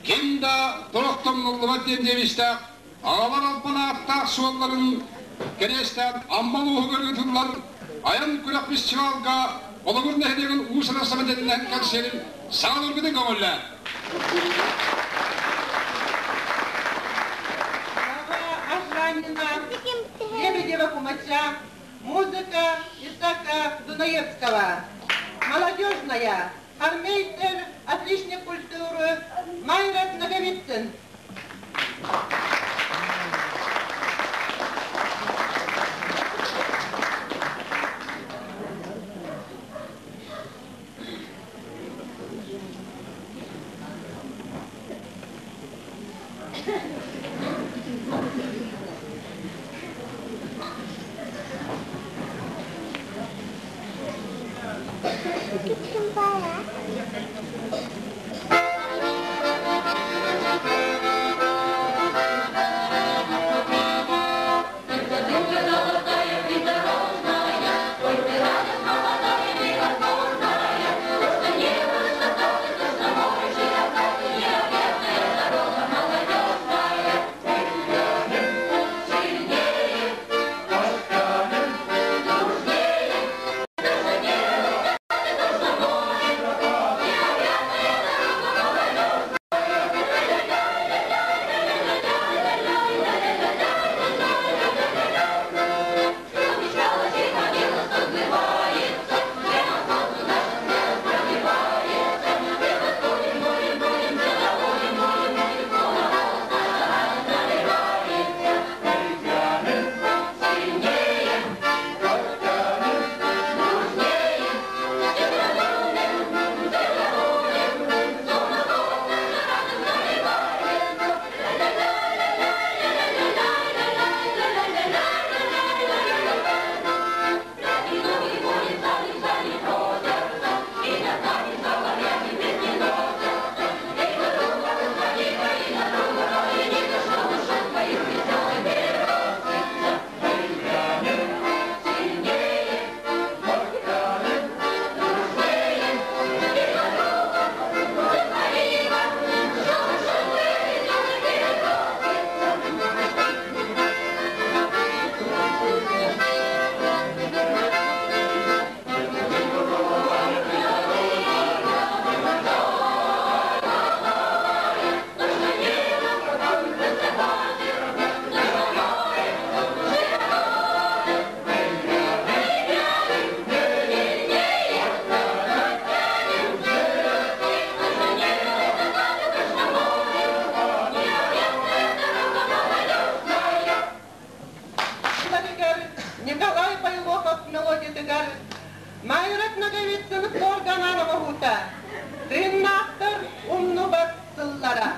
Ким да туох тумнуллубат диэн девизтээх аҕалар албан ааттаах суолларын кэриэстээн Амма улууһугар ыытыллар айан күрэх фестивалга Болугур нэһилиэгин Уус Алдан сэмэтэтинэн кэнсиэрин саҕалыыргытын көҥүллээн. Слава Лебедева Кумача, музыка Исака Дунаевского. Молодежная, армейцер, отличник культуры Майрат Наговицын. Николай Байлохов мелодиятыгар Майрат Ноговицын орган оҥоһуута тыыннаахтар умнубат сыллара.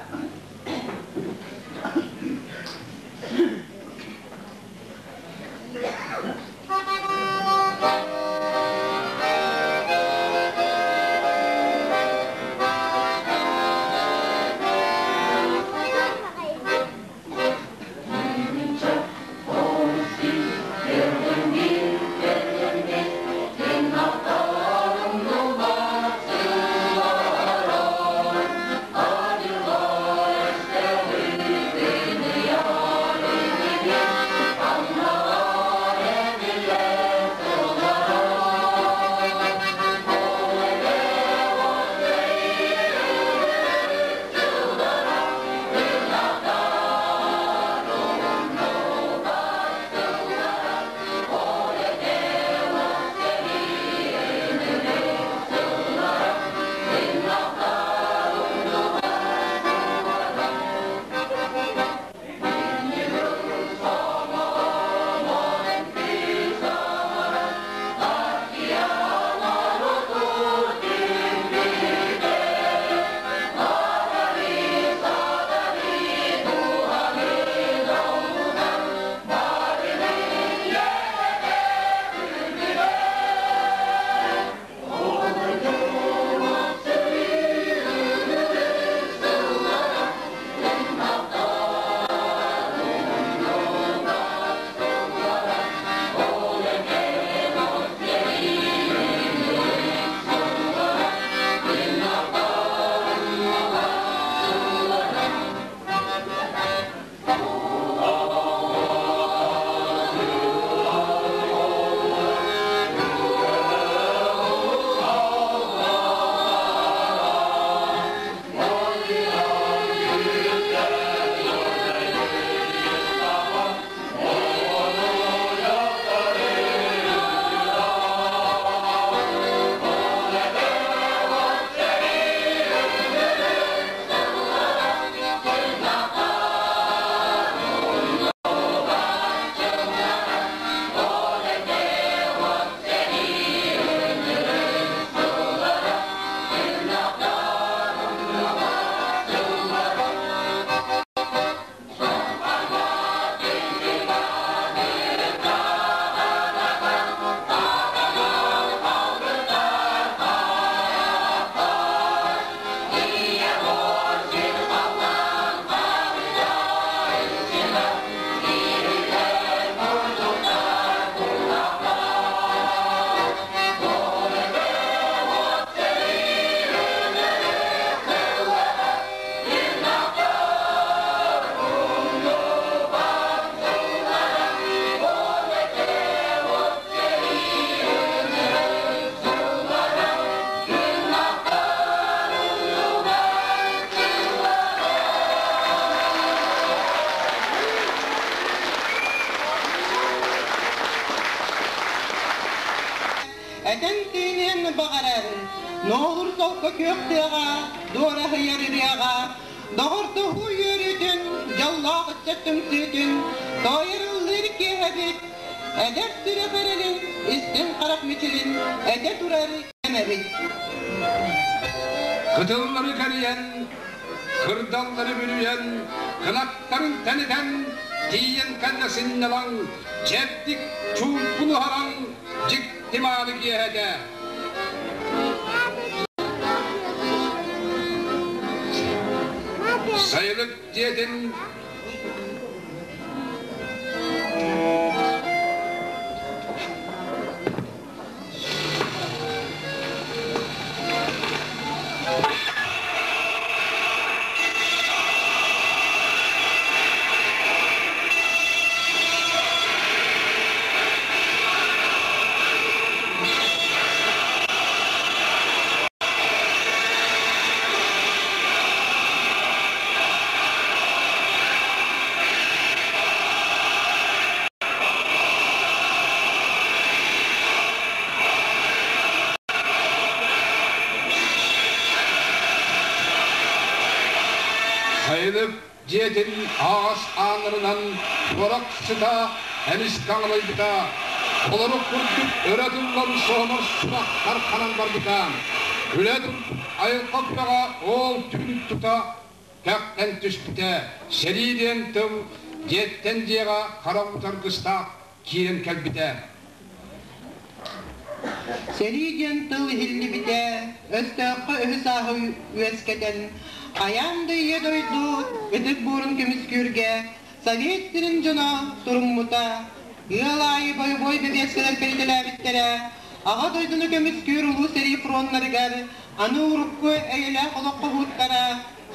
Этэн тыыныан баҕарар, Нуолур солко күөх тыаҕа, Дуораһыйар ырыаҕа, Доҕордоһуу үөрүүтүн, Дьоллоох ыччат түмсүүтүн, Тоойор ыллыыр киэһэбит, Эдэр сүрэх эрэлин, Истиҥ харах мичилин Этэ турар кэм эбит. Кытыллары кэрийэн, кырдаллары бүрүйэн, кынаттарын тэнитэн, тиийэн кэллэ сынньалаҥ, чэбдик чуумпуну хараҥ, дьикти мааны киэһэтэ. Сайылык дьиэтин Сайылык дьиэтин аас ааннарынан туорах сыта эмискэ аҥылыйбыта, олору курдук өрө тыллан соһунар сурах тарханан барбыта. Үлэ айылҕа күрэҕэ ол түүн тута кэхтэн түспүтэ. Сэрии диэн тыл дьиэттэн дьиэҕэ хара утаргыстаах киирэн кэлбитэ. Сэрии диэн тыл иһиллибитэ, өстөөххө өһү-сааһы үөскэтэн, хайаан да Ийэ дойду ытык буорун көмүскүүргэ Совет сирин дьоно туруммута, ыал аайы бойобуой бэбиэскэлэр кэлитэлээбиттэрэ, Аҕа дойдуну көмүскүүр улуу сэрии фроннарыгар аны урукку эйэлээх олох хоһууттара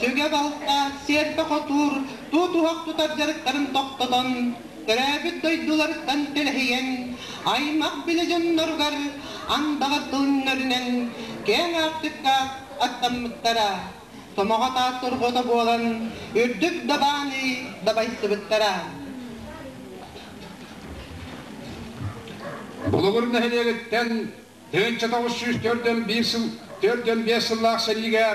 сүгэ-балта, сиэрпэ-хотуур, туу-туһах тутар дьарыктарын тохтотон, төрөөбүт дойдуларыттан тэлэһийэн, аймах-билэ дьонноругар андаҕар тылыннарынан киэҥ аартыкка аттаммыттара. Сомоҕо таас сорҕото буолан, үрдүк дабааны дабайсыбыттара. Болугур нэһилиэгиттэн 1904 сыл 45 сыллаах сэриигэ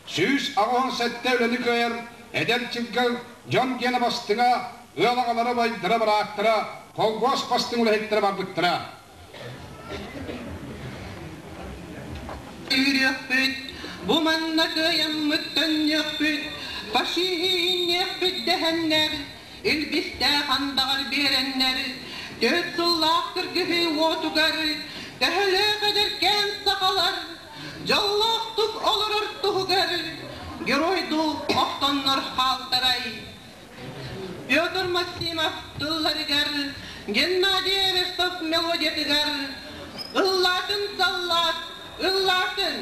187 үлэни кыайар эдэр чыггал дьон гиэнэ бастыҥа, ыал аҕалара байдара бырааттара, колхоз бастыҥ үлэһиттэрэ барбыттара. Үүрүөхпүт, бу манна кыайаммыт төннүөхпүт, фашиһы иҥниэхпит дэһэннэр, илбистээх андаҕар биэрэннэр, 4 сыллаах кыргыһыы уотугар төһөлөөх эдэркээн сахалар дьоллоохтук олорор туһугар геройдуу охтоннор хаалтарай. Петр Максимов тылларыгар, Геннадий Эверстов мелодиятыгар «Ыллаатын саллаат, ыллаатын!»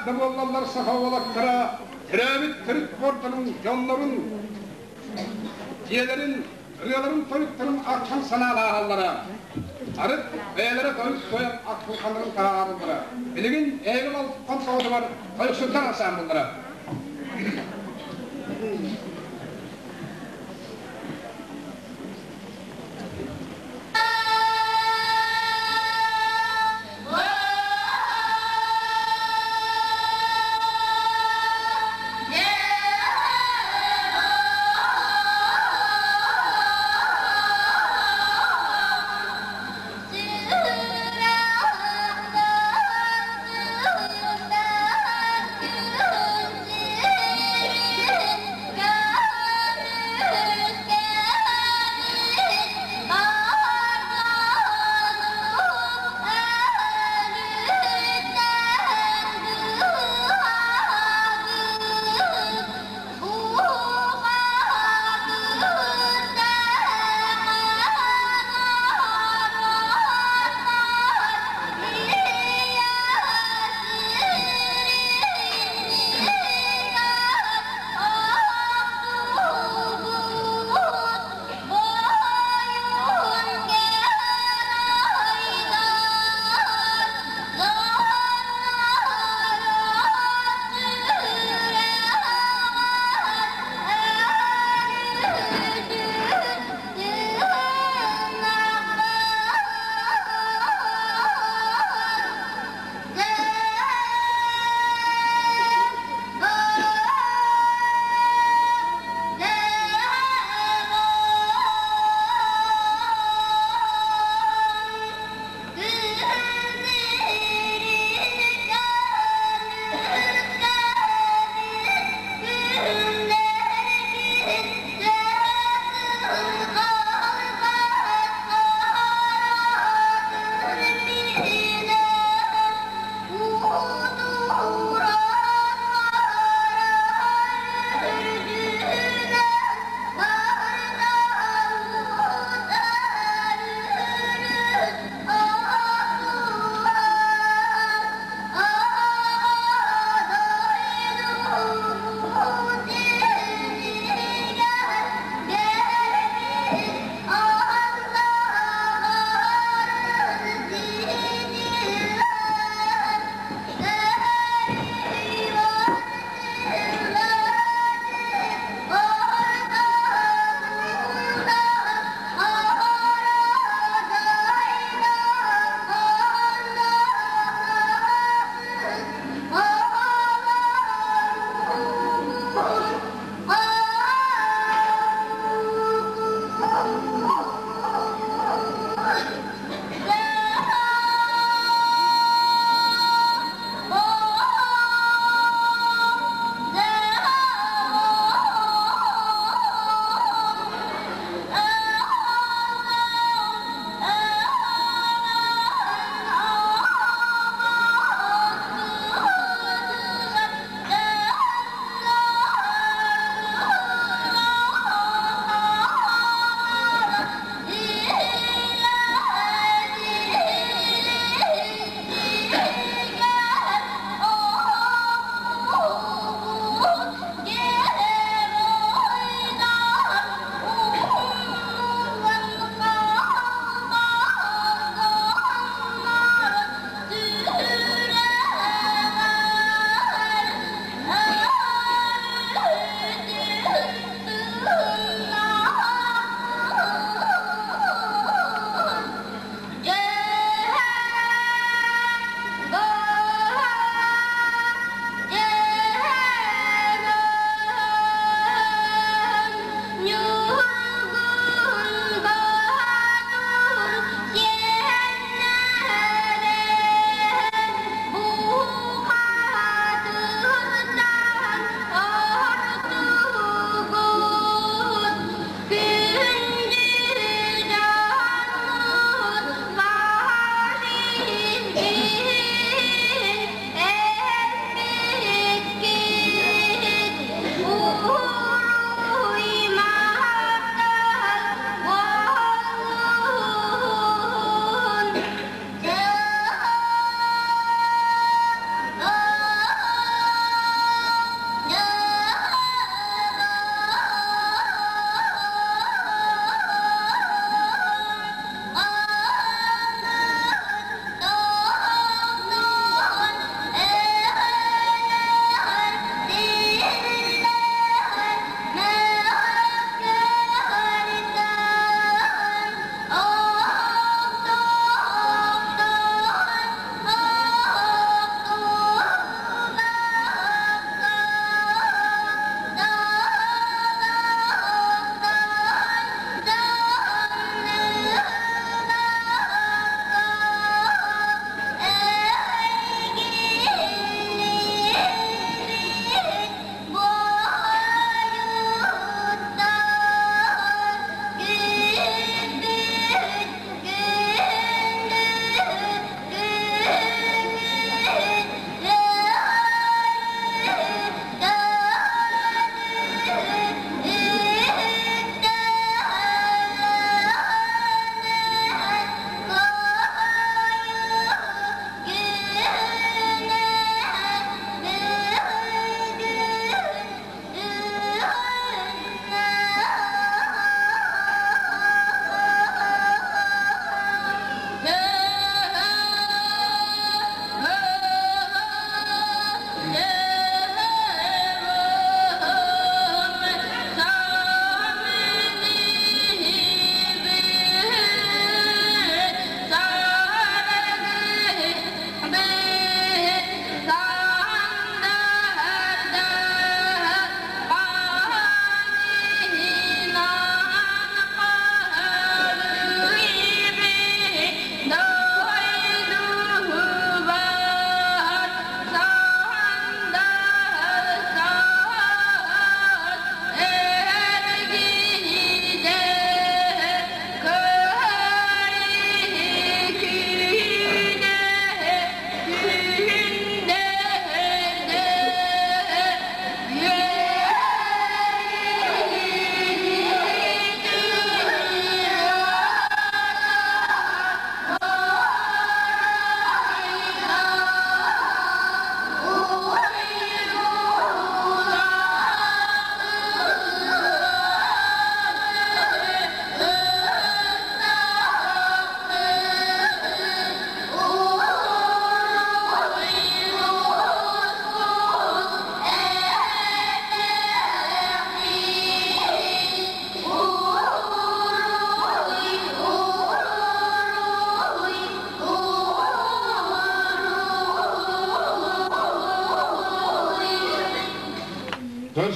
да буоллаллар саха уолаттара төрөөбүт төрүт буордарын, дьоннорун, дьиэлэрин, ырыаларын-тойуктарын ахтан санаалааһаллара. Арыт бэйэлэрэ тойук туойан ахтылҕаннарын таһаараллара. Билигин эһиги алтан тоҕотугар тойуксуттар ансаамбыллара.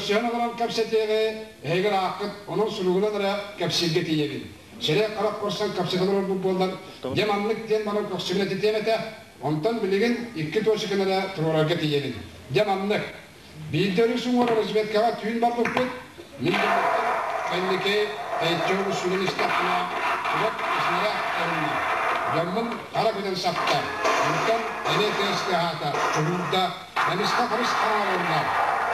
Көрсүһэн олорон кэпсэтиэҕи, эһиги ырааххыт, онон суругунан эрэ кэпсииргэ тиийэбин. Сирэй-харах көрсөн кэпсэтэ олорорбут буоллар, дьэ маннык диэн баран көхсүбүн этитиэм этэ, онтон билигин икки туочуканы эрэ туруорарга тиийэбин. Дьэ маннык. Биирдэ өрүс уҥуор разведкаҕа түүн барбыппыт, мин дьоммуттан кэнники тэйиччи оҕус сүгэн истэхпинэ, чугас снаряд эһиннэ. Дьоммун хара күтэн сапта, онтон эмиэ тыас тыаһаата, чуһуурда, эмискэ харыс хараҥа буолла.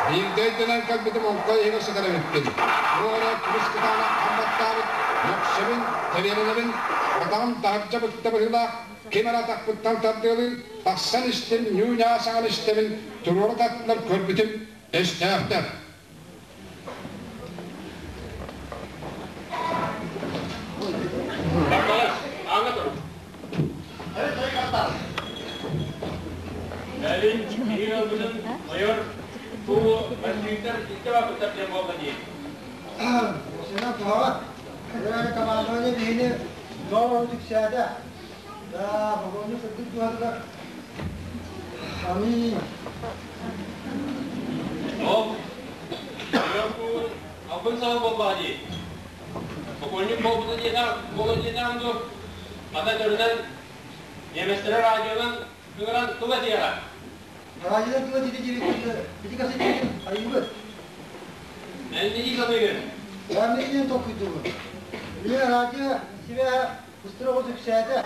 Биирдэ өйдөнөн кэлбитим оҥхой иһигэр сытар эбиппин. Туох эрэ кыбыс кытаанах хам баттаабыт, мөхсөбүн, тэбиэлэнэбин, атаҕым таһырдьа быкта быһыылаах, ким эрэ атахпыттан тардыалыыр, тахсан истим, ньуу-ньаа саҥан истэбин, туруору таттылар көрбүтүм, өстөөхтөр. Бардалар, ааҥҥа тур. Кэлин биир ылбытын майор бу бандьыыттар икки баппыттар диэн буолла дии. Осенан туһаҕа. Эрээри командование биһини ноору түксээтэ. Да, богонньу сырдык дууһатыгар. Аминь. Ол майор бу албын саҕа буоллаҕа дии. Бокуонньук буолбута диэтэх буолуо диэтэҕим дуу? Хата төрүнэн немецтэрэ радионан ыҥыран тыл этиэҕэ. Радионан тыл этиитэ диэбиккин ити кассетиҥ айыыбыт. Эн не дии саныыгын? Я миигин толкуйдуубун. Билигин радио сибээһэ быстар оҕус үксээтэ.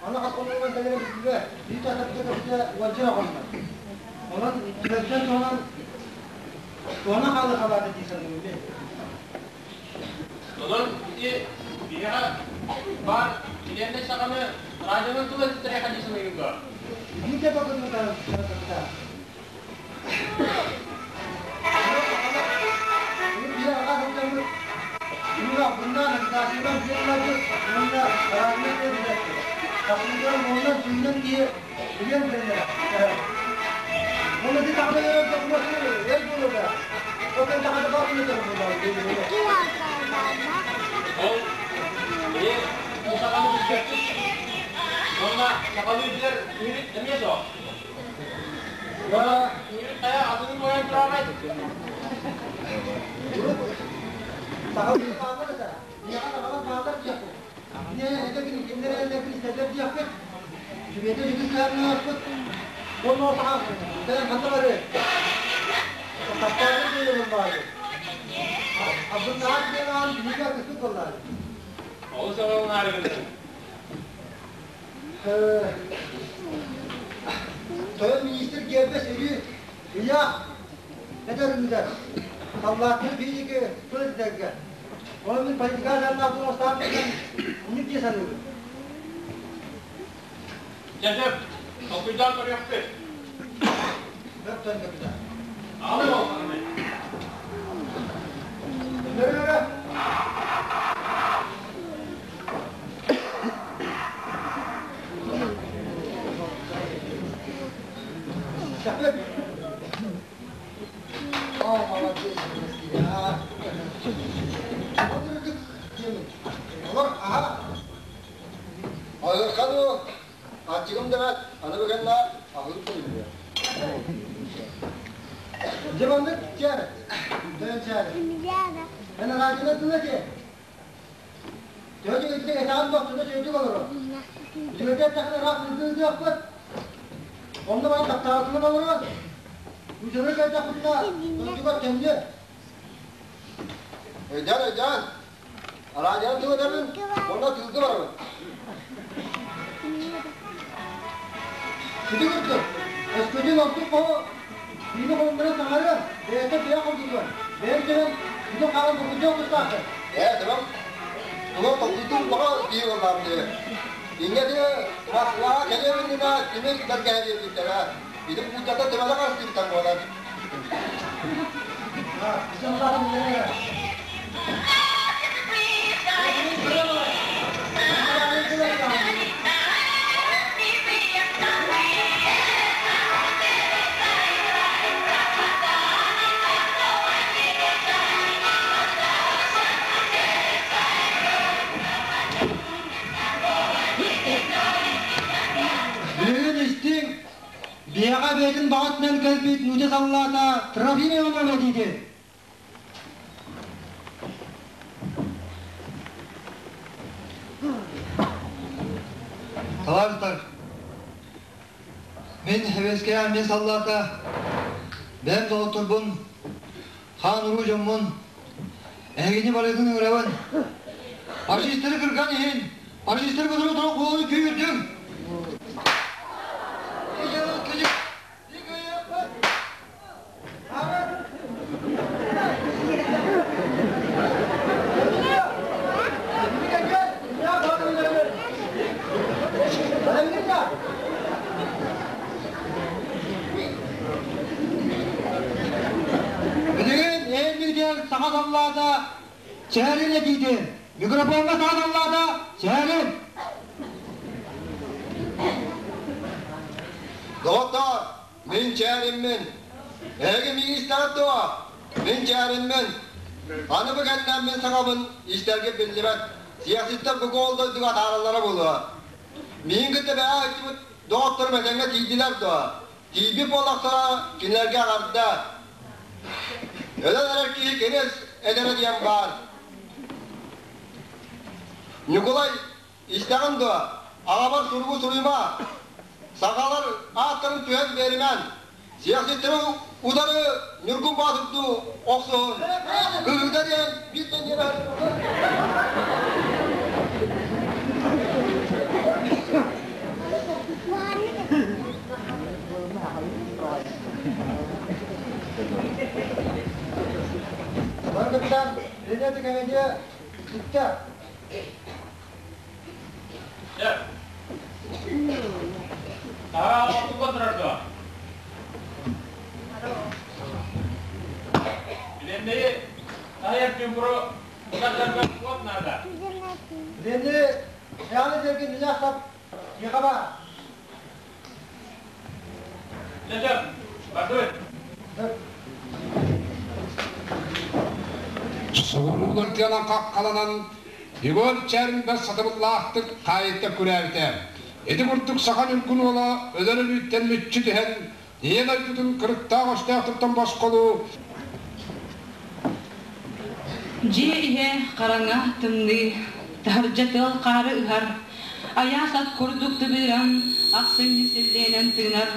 Аны хас хонугунан кэлэрэ биллибэт. Биир чаастарбыта кэпсэтэ уонча эрэ хонно. Онон түбэлтэн туһанан туһана хаалыы халаата дии саныыбын мин. Онон ити биһиэхэ баар билиэннэй саханы радионан тыл этиттэриэхэ дии саныыгын дуо? Биирдэ бакытыта. Ол били бу саханы билбэппит уонна сахалыы билэр киһибит эмиэ суох. Хайа атынын буойан тураарай? Сахалыы бааллар этэ. Миэхэ сахалар бааллар диэхпит. Кинилэр кинилэр эрэллэрин истэллэр диэхпит. Сүбэтэ сүтүк сыһыаннаһыахпыт. Уонна ол саха кэлэн ханна барыай? Таптаабыт диэн баайы. Абыннаах диэн аан биһиги аргыспыт буоллаҕа. Олус оҕолонаары гынным. Тойон министр Гербес өрүү ыйаах этэр ыытар. Саллааттары биһиги тыл этэргэ. Онон мин политика жаннаах туруостаах инник дии саныыбын. Дьэ сөп, толкуйдаан көрүөхпүт. Сөп тойон капитан. Аҕалай буоллаҕына. Өрө-өрө! О, молодец, Олор, аха. Айырхану, аччыгым дэбэт, аны бүгенна аһылык көрүллүө. Дьыбаннык чээр, тойон чээр. Эн араадьына тыл этиэ. Төһө үчүгэйдик этэҕин дуо, оччоно үчүгэйдик олорор. Үчүгэйдик эттэххинэ ыраах ыытыахпыт. Онно баран таптаабытынан олорор. Үчүгэй кэлдэхпитинэ дойдугар төннүө. Өйдөөн, өйдөөн. Араадьыйан тыл этэбин, уонна тыылга барабын. Ити курдук, өскөтүн ордук хоһу биини холуннаран саҥарыан, бэйэтэ бэйэ холдутуон, бэйэҥ түһэн бүтүн хаалан бургуччу оҕустааххын. Ээ, төбөм тугу толкуйдуур баҕа киһи буоллаҕым дии. Инньэ дии Москваҕа кэлиэм иннинэ тимир бэргэһэ биэрбиттэрэ. Ити куучата төбөлөх астыыбыттан буолар. Билигин истиҥ, биһиэхэ бэйэтин баҕатынан кэлбит нууча саллаата Трофим Иванов этиитин. Табаарыстар, мин Сэбиэскэй армия саллаата, бэйэм доҕотторбун, хаан уруу дьоммун, эһигини барыгытын ыҥырабын. Фашистары кырган иһин, фашистары кытары утары куолу күүрдүҥ! Билигин эймигитигэр саха саллаата Чээрин этиитин микрофоҥҥа саха саллаата Чээрин! Доҕоттоор, Мин чээриммин. Эһиги миигин истэҕит дуо? Мин чээриммин. Аны бу кэннэ мин саҥабын истэргэ биллибэт. Сиэхситтэр бу гол дойдуга атаараллара буолуо. Миигин кытта бэҕэһээ ыттыбыт доҕотторум этэҥҥэ тиийдилэр дуо? Тиийбит буоллахтара кинилэргэ эҕэрдэ. Өлөн эрэр киһи кирис эдэрэ диэн баар. Ньукулай Истэҕин дуо, аҕабар суругу суруйума, сахалар ааттарын түһэн биэримэн, сиэхситтэри утары Ньургун Боотурдуу охсуһун, кыһыыта диэн бииртэн диэн Баргыттан Ренета комедия бүттэ. Таһаа оттукка турар дуо? Билэннэри таһыйар чуҥкуру утардарга уот наада. Билэнни Яны жерге нилахтап Михаба. Дядя, бардыбыт. Соҕуруулар тыанан хаххаланан, Егор Чээринбэт сатабыллаахтык хаайыыта күрээбитэ. Ити курдук саха ньургун уола өлөр өлүүттэн мүччү түһэн, ийэ дойдутун кырыктаах өстөөхтөртөн босхолуу Дьиэ иһэ хараҥа, тымныы, таһырдьа тыал хаары ыһар, айаас ат курдук тыбыыран, ахсынньы силлиэнэн тыынар,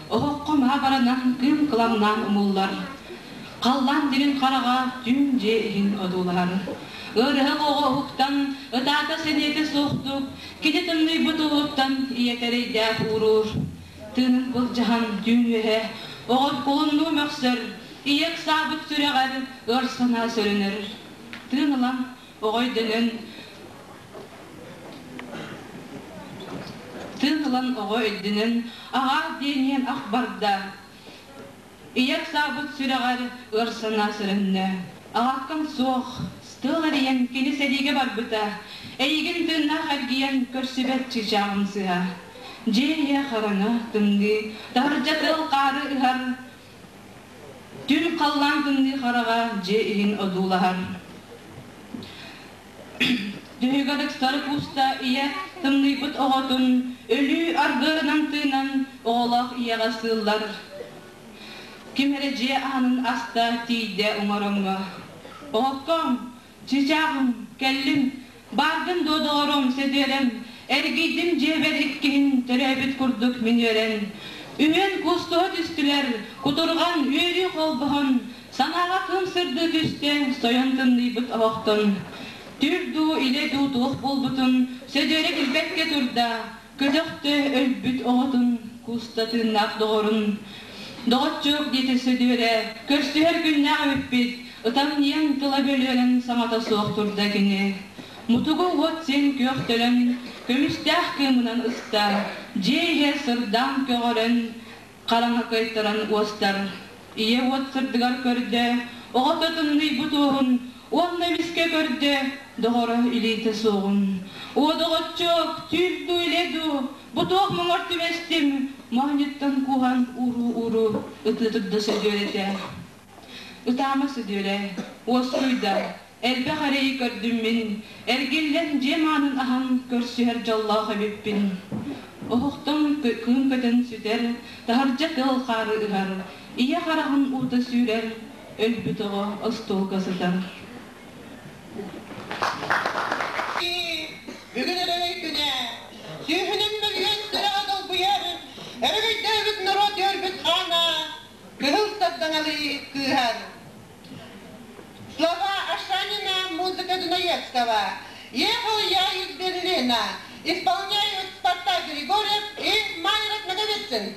оһоххо маа баранан кыым кыламнаан умуллар. Халлаан дириҥ хараҕа түүн дьиэ иһин одуулаһар. Ыарыһах оҕо уһуктан, ытаата сэниэтэ суохтук, кини тымныйбыт уһуттан ийэтэ эрэйдээх ууруур. Тыынын былдьаһан түүн үөһэ оҕо кулуннуу мөхсөр, ийэ ыксаабыт сүрэҕэр өр санаа сөрөнөр. Тыын ылан, оҕо өйдөнөн, тыын ылан оҕо өйдөнөн, аҕаа диэн иһэн ах барда. Ийэ ыксаабыт сүрэҕэр өр санаа сөрөннө. Аҕаккам суох, тыал эрийэн кини сэриигэ барбыта. Эйигин тыыннаах эргийэн көрсүбэт чыычааҕым сыһа. Дьиэ иһэ хараҥа, тымныы, таһырдьа тыал хаары ыһар, Түүн халлаан тымныы хараҕа дьиэ иһин одуулаһар. Түһүгэр ыксары кууста ийэ тымныйбыт оҕотун өлүү аргыарынан тыынан оҕолоох ийэҕэ сыыллар. Ким эрэ дьиэ аанын аста тиийдэ уҥа ороҥҥо. Оһокком, чычааҕым, кэллим, бааргын дуо доҕорум, Сөдүөрэм, эргийдим дьиэбэр иккиһин төрөөбүт курдук мин үөрэн. Үһүөн куустуһа түстүлэр, кутурҕан, үөрүү холбоһон, Санааҕа кыым сырдыы түстэ, сойон тымныйбыт оһохтон. Түүр дуу, илэ дуу туох буолбутун Сөдүөрэ билбэккэ турда, көтөхтө өлбүт оҕотун, кууста тыыннаах доҕорун. Доҕоччуок, диэтэ Сөдүөрэ, көрсүһэр күннээх эбиппит, ытамньыйан тыла бөлүөрэн саҥата суох турда кини. Мутугу уот сиэн күөх төлөн, көмүстээх кыымынан ыста, дьиэ иһэ сырдаан көҕөрөн, Хараҥа кыайтаран уостар, ийэ уот сырдыгар көрдө, оҕото тымныйбыт уоһун уонна эмискэ көрдө, доҕоро илиитэ суоҕун. Уо доҕоччуок, түүл дуу, илэ дуу, бу туох муҥар түбэстим, моонньуттан кууһан ууруу-ууруу ытыы турда Сөдүөрэтэ. Ытаама Сөдүөрэ, уоскуйда, элбэх эрэйи көрдүм мин, эргиллэн дьиэм аанын аһан көрсүһэр дьоллоох эбиппин. Оһохтон кыым көтөн сүтэр, таһырдьа тыал хаары ыһар, ийэ хараҕын уута сүүрэр, өлбүт оҕо остуолга сытар. Бүгүн өрөгөй күнэ, сүүһүнэн мөлүйүөн Чернышевского «Ехал я из Берлина». Исполняют Спартак Григорьев и Майрат Наговицын.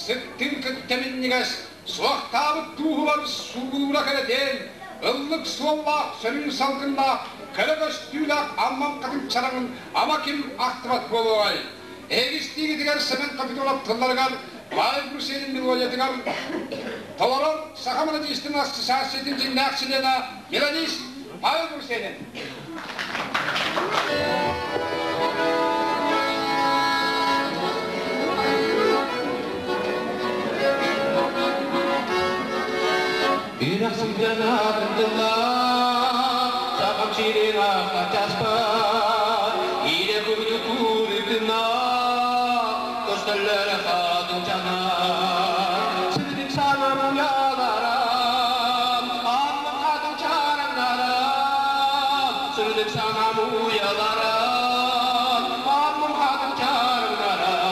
Сыттын кыттаминнигас суохтаабыт тууһулар суугунуура кэлэтиэн, ыллык суоллаах, сөрүүн салгыннаах, кэрэ көстүүлээх Аммам хатын чараҥын ама ким ахтыбат буолуоҕай? Эһиги истиигитигэр Сэмэн Капитонов тылларыгар, Павел Брусенин мелодиятыгар толорор саха мелодистын ассоциациятын дьиҥнээх чилиэнэ мелодист Павел Брусенин. Үрэх сылдьан тыллаах, сахам сирин ахтаспат, иирэ курдук куурутуна, көстөллөр хатын чана. Сирдик санам уяларам, аммын хатын чараңнарам, сирдик санам уяларам, аммын хатын чараңнарам.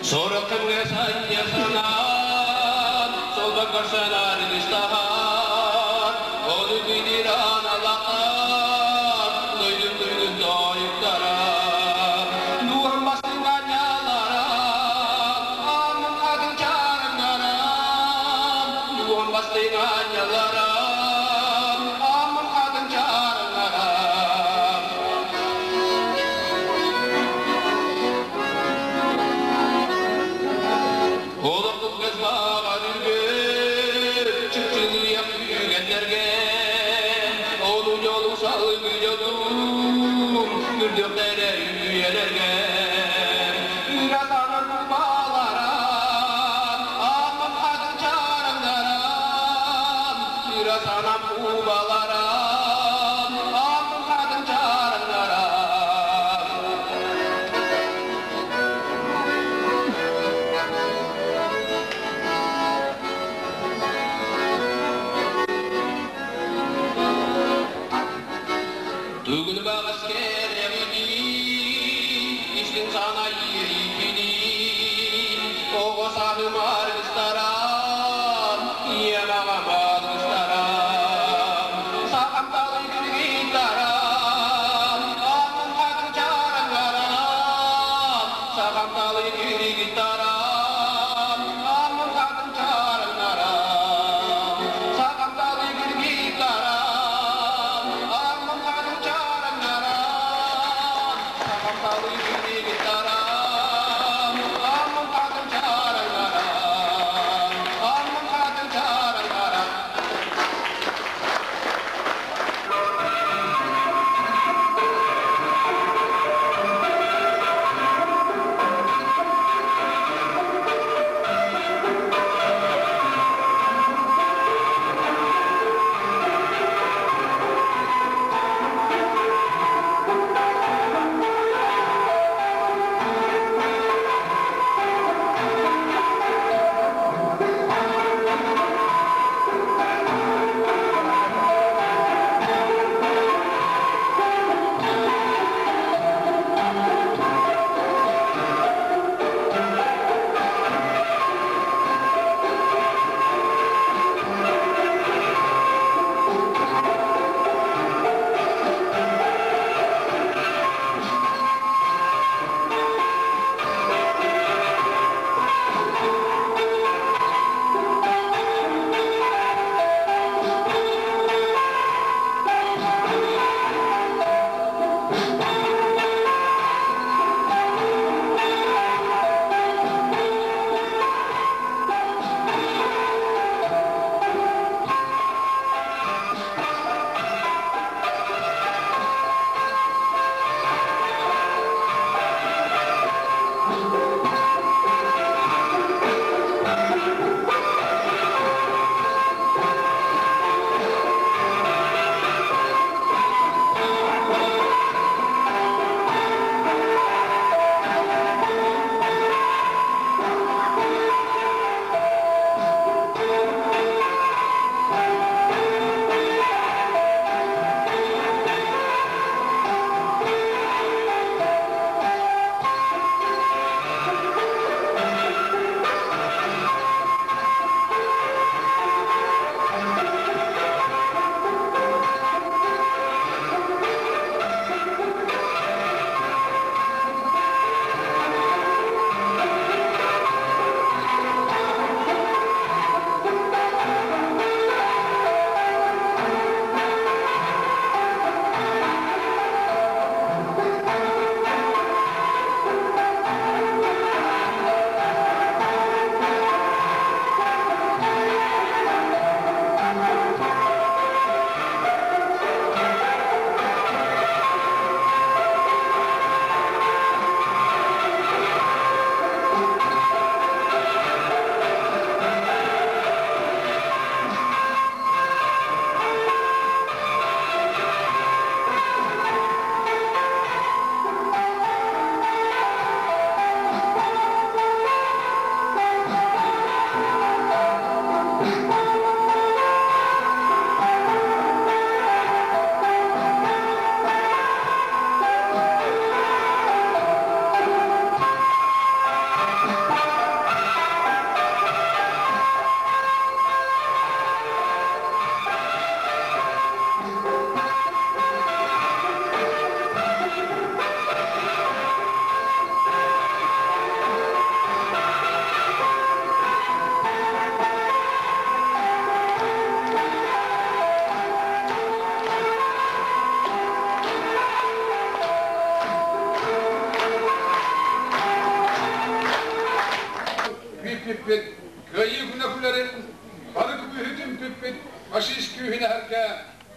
Сорокканга саньясанан, солба көрсөнөр истахар, ону күйдиран алақар, дойдум дойдум дойуктара. Дуһам бастыҥа няларам, аммын хатын чарыңнарам, дуһам бастыҥа няларам, аммын хатын чарыңнарам. Олоқлық газбаға үрген, чыпчылыяқ күйгендерге, Олу жолу салгы жолум, үрдіқтері үйелерге. Үратанын баларам, амын қатын чарыңдарам, Үратанам баларам, амын қатын чарыңдарам. Түгін бағас керегіді, іштің сана еріпіді, Оғы сағым арғыстарам, иемағам алғыстарам. Бары күүһү түмпүппүт фашист күүһүн эһэргэ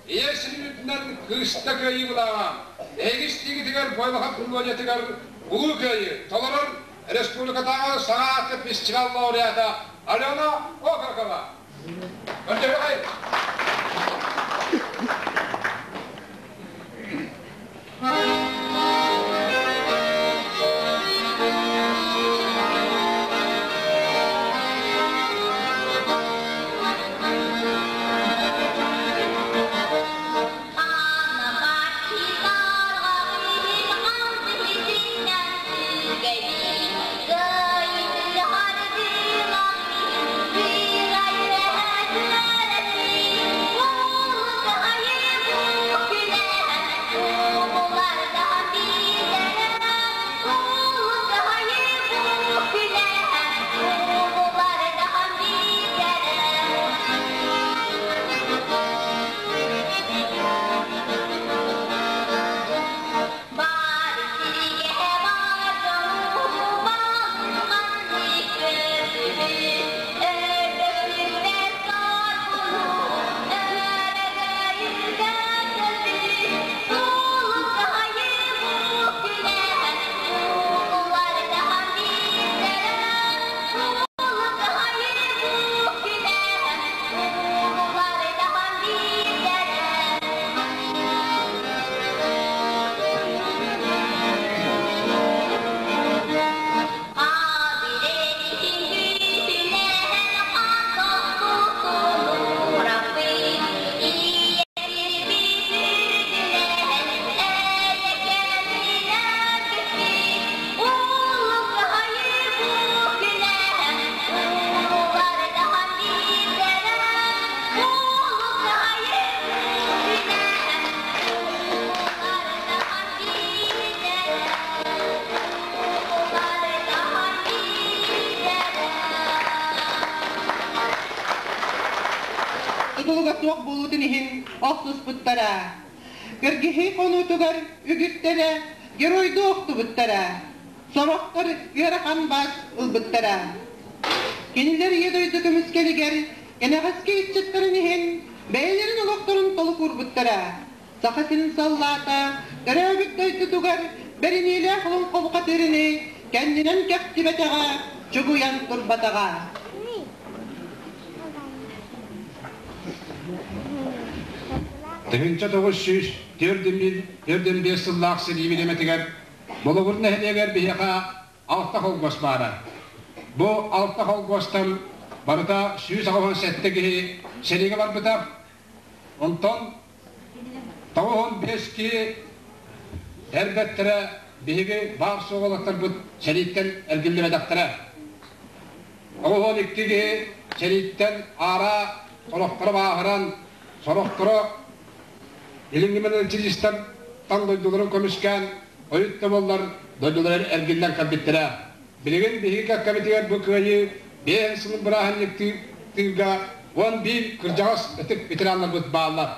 Ийэ сирин үрдүнэн кыыста кыайыы былааҕа эһиги истиигитигэр Бойлохов мелодиятыгар Улуу Кыайыы толорор республикатааҕы саҥа ааты фестиваль лауреата Алена Окорокова. Көрдөрүөҕэй! Тутулуга суох буолуутун иһин охсуспуттара. Кыргыһыы хонуутугар үгүстэрэ геройдуу охтубуттара. Сорохтор ыарахан бас ылбыттара. Кинилэр Ийэ дойду көмүскэлигэр кэнэҕэски ыччаттарын иһин бэйэлэрин олохторун толук уурбуттара. Саха сирин саллаата төрөөбүт дойдутугар бэриниилээх олоҥхо бухатыырыны кэннинэн кэхтибэтэҕэ, чугуйан турбатаҕа. 1904 сыллаах сэрии бириэмэтигэр Болугур нэһилиэгэр биһиэхэ алта холкуос баара. Бу алта холкуостан барыта 187 киһи сэриигэ барбыта. Онтон 95 киһи эрбэттэрэ биһиги баар суох уолаттарбыт сэрииттэн эргиллибэтэхтэрэ. 92 киһи сэрииттэн аара сорохторо бааһыран, сорохторо Илиҥҥи мэлдьилистэр таҥ дойдуларын көмүскээн, ойут да буоллар, дойдуларын эргиллэн кэлбиттэрэ. Билигин биһиги кэккэбитигэр бу кыайыы биэһин сылын бырааһынньыктыырга 11 кырдьаҕас ытык ветераннарбыт бааллар.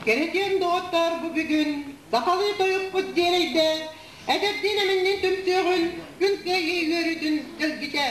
Кэрэтиэн доҕоттоор, бу бүгүн сахалыы тойукпут дьиэрэйдэ, эдэрдиин эминнин түмсүөҕүн, күн кыайыы үөрүүтүн кэлгитэ.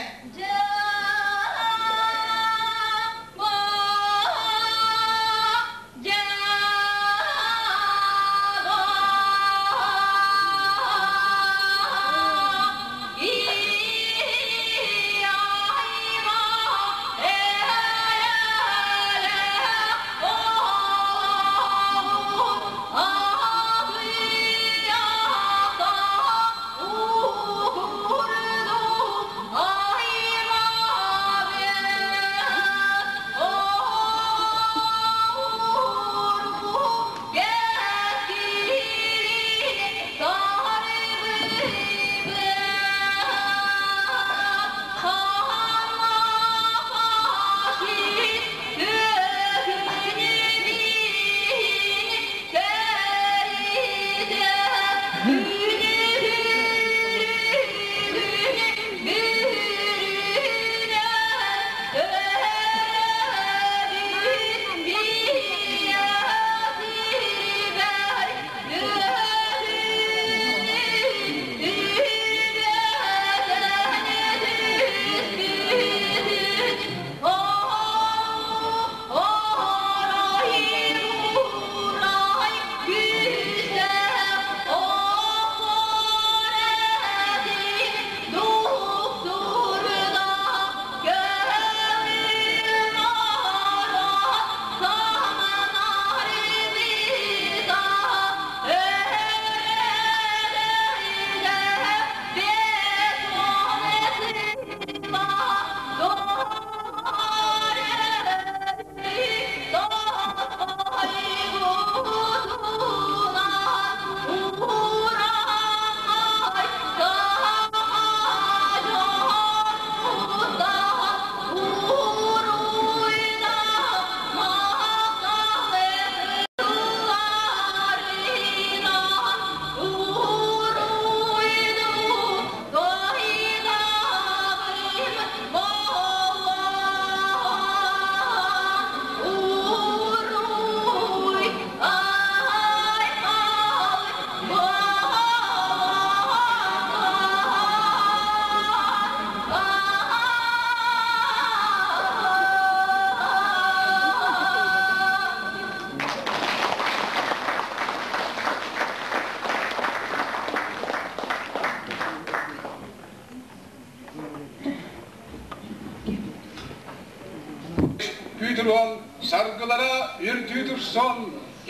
Өрүү туруон, саргылара үрдүү турсон,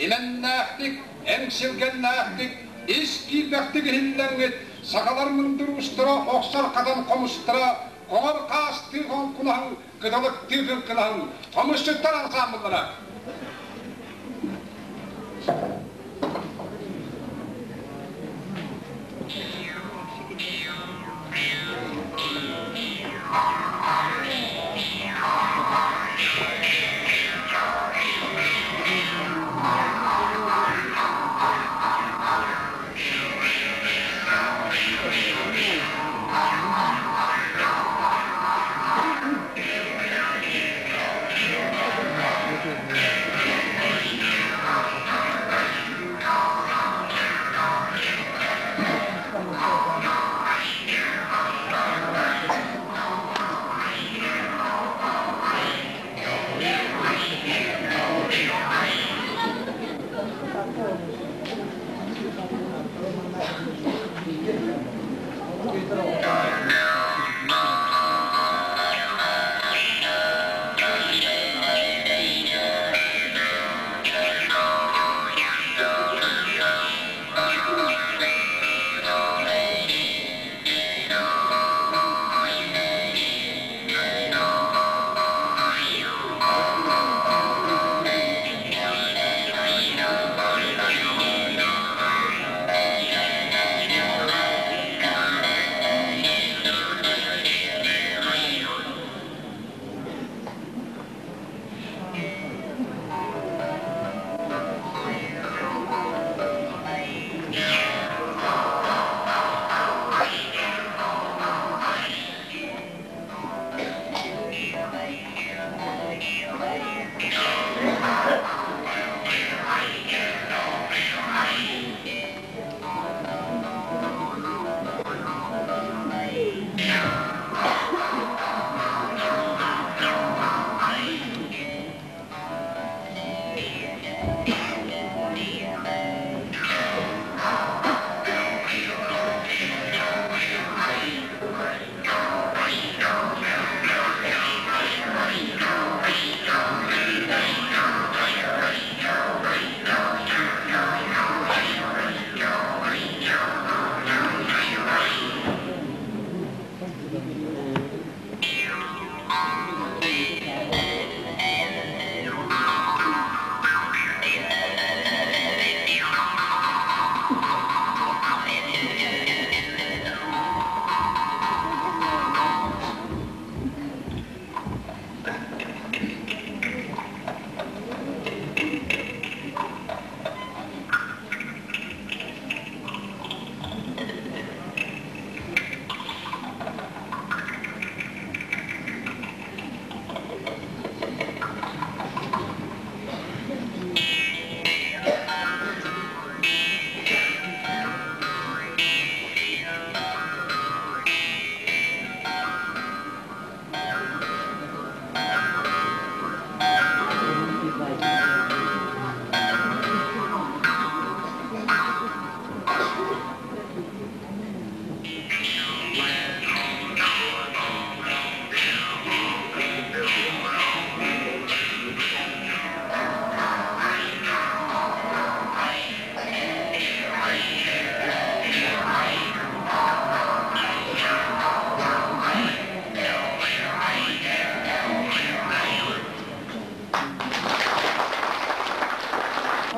имэннээхтик, эҥсилгэннээхтик, ис киирбэхтик иһиллэҥҥит, сахалар мындыр уустара охсор хатан хомустара, хоҥор хаастыы хоҥкунаһыҥ, кыталыктыы кыҥкынаһыҥ, хомусчуттар ансаамбыллара.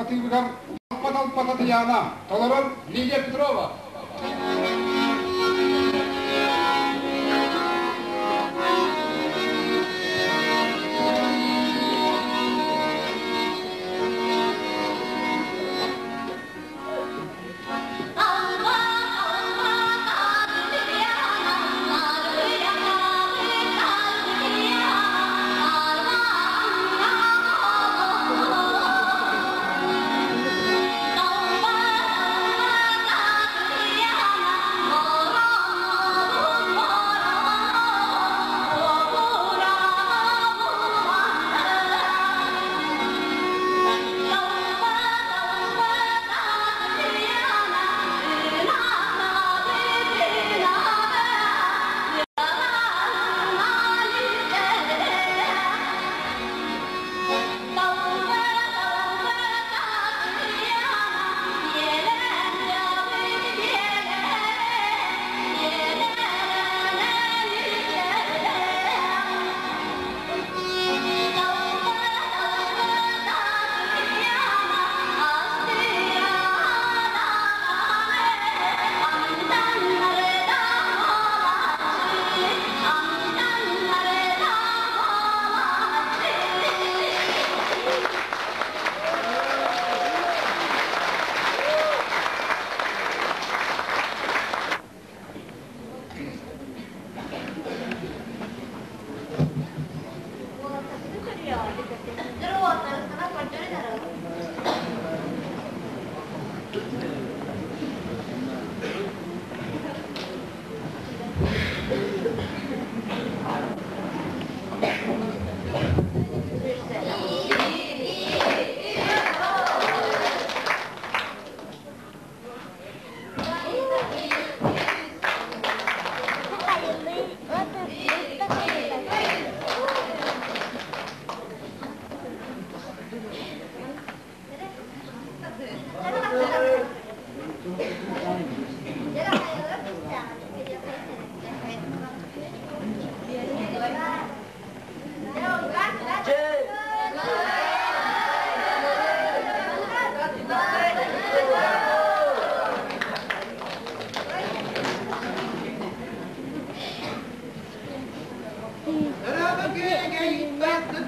Атыыбыгар Алпа Татьяна, толорор Лидия Петрова.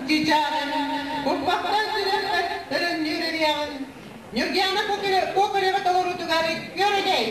чыычааҕын, куппахтан сүрэххэр төлөннүүр ырыаҕын Ньургуйаана Кокорева толоруутугар күөрэгэй!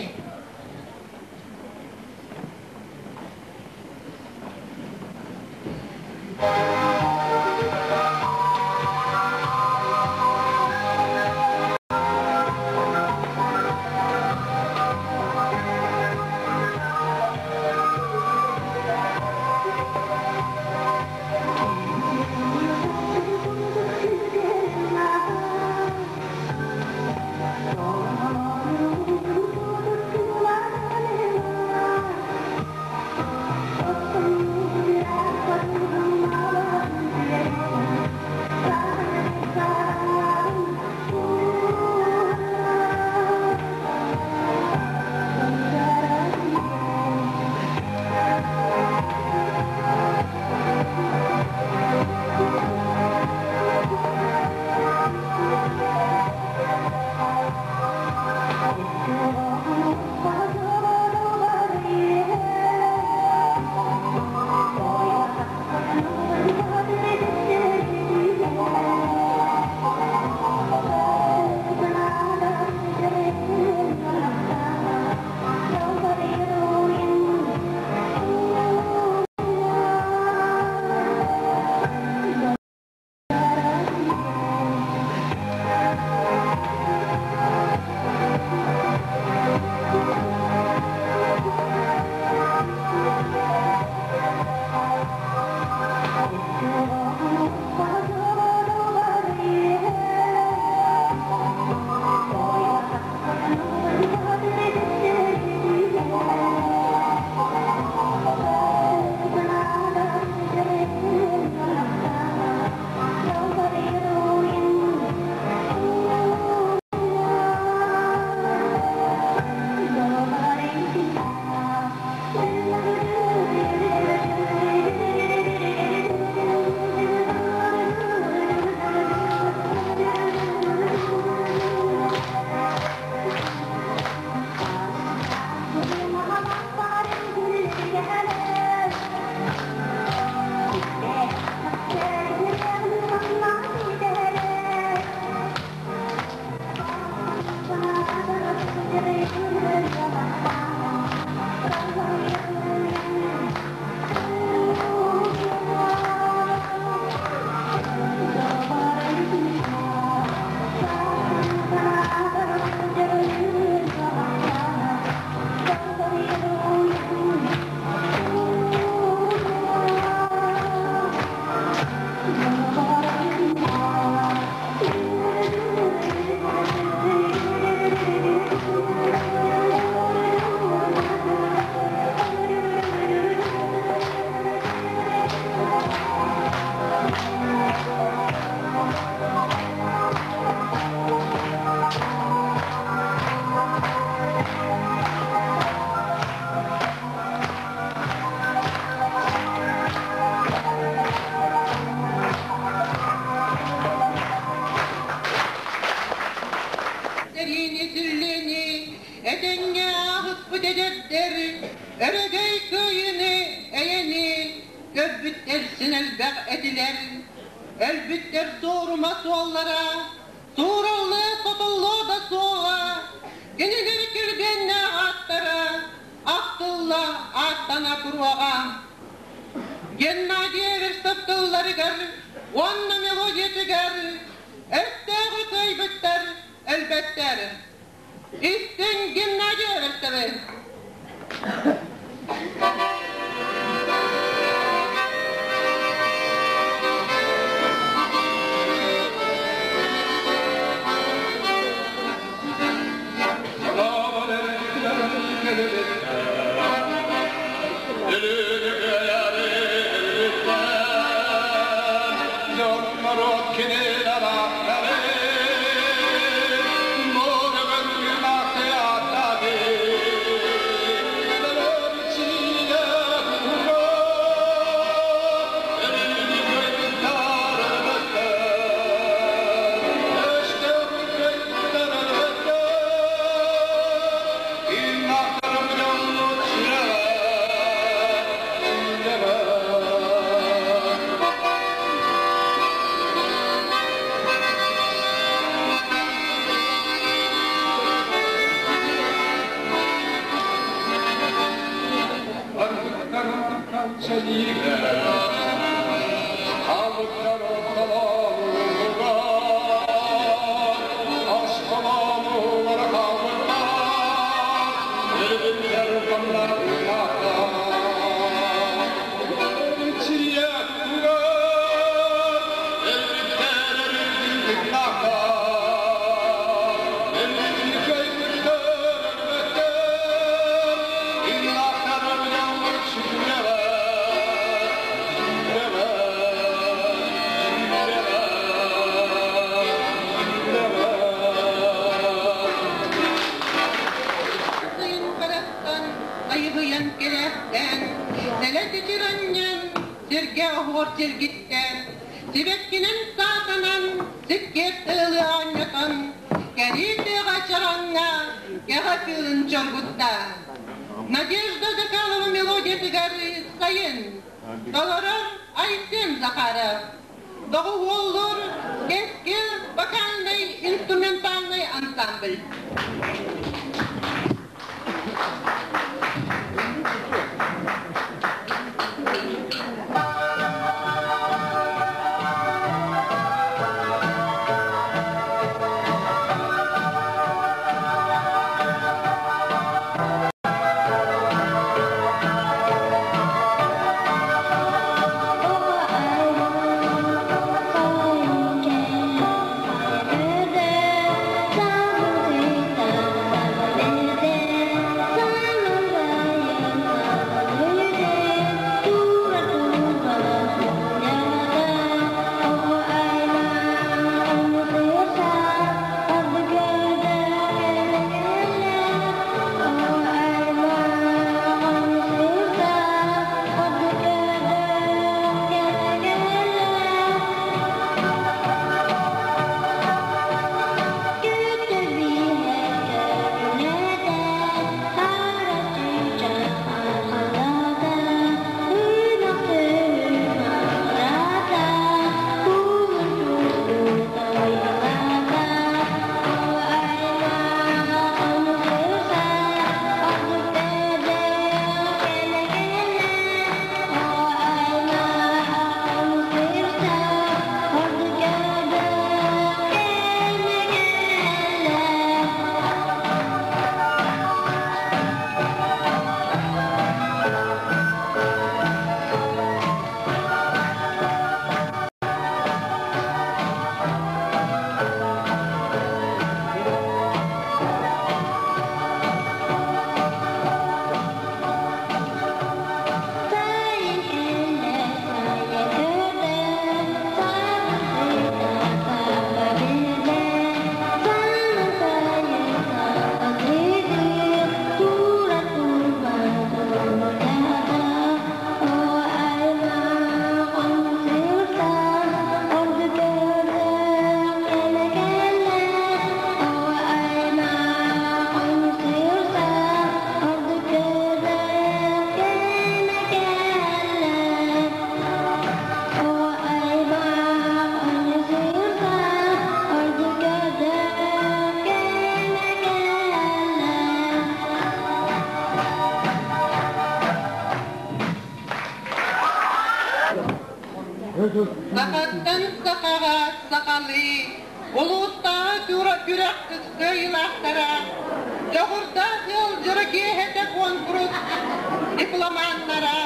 Сэриини сүллэни этэҥҥэ ааһыппыт эдэрдэр өрөгөй кыайыыны эйэни көрбүттэр син элбэх этилэр. Өлбүттэр суорума суоллара суураллыы сотуллуо да суоҕа, кинилэр килбиэннээх ааттара ахтылла ааттана туруоҕа. Геннадий Эверстов тылларыгар уонна мелодиятыгар өстөөҕү кыайбыттар өлбөттөр. Истиҥ Геннадий Эверстовы! чэлгиттэ, сибэккинэн саатанан сиккиэр тыалы оонньотон, кэрии тыаҕа чараҥҥа кэҕэ кыылын чоргутта. Надежда Закалова мелодиятыгар сайын толорор Айсен Захаров. Доҕуһуоллуур Кэскил вокальнай инструментальнай ансамбль. Сахаттан сахаҕа сахалыы улуустааҕы күрэх кыайыылаахтара, дьоҕурдаах ыал дьоро киэһэтэ куонкурус дипломаннара,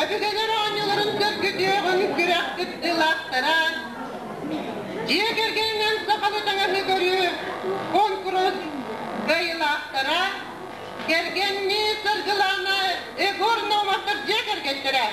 өбүгэлэр оонньууларын сөргүтүөҕүн күрэх кыттыылаахтара, дьиэ кэргэнинэн сахалыы таҥаһы көрүү куонкурус кыайыылаахтара, кэргэннии Саргылаана Егор Наумовтар дьиэ кэргэттэрэ.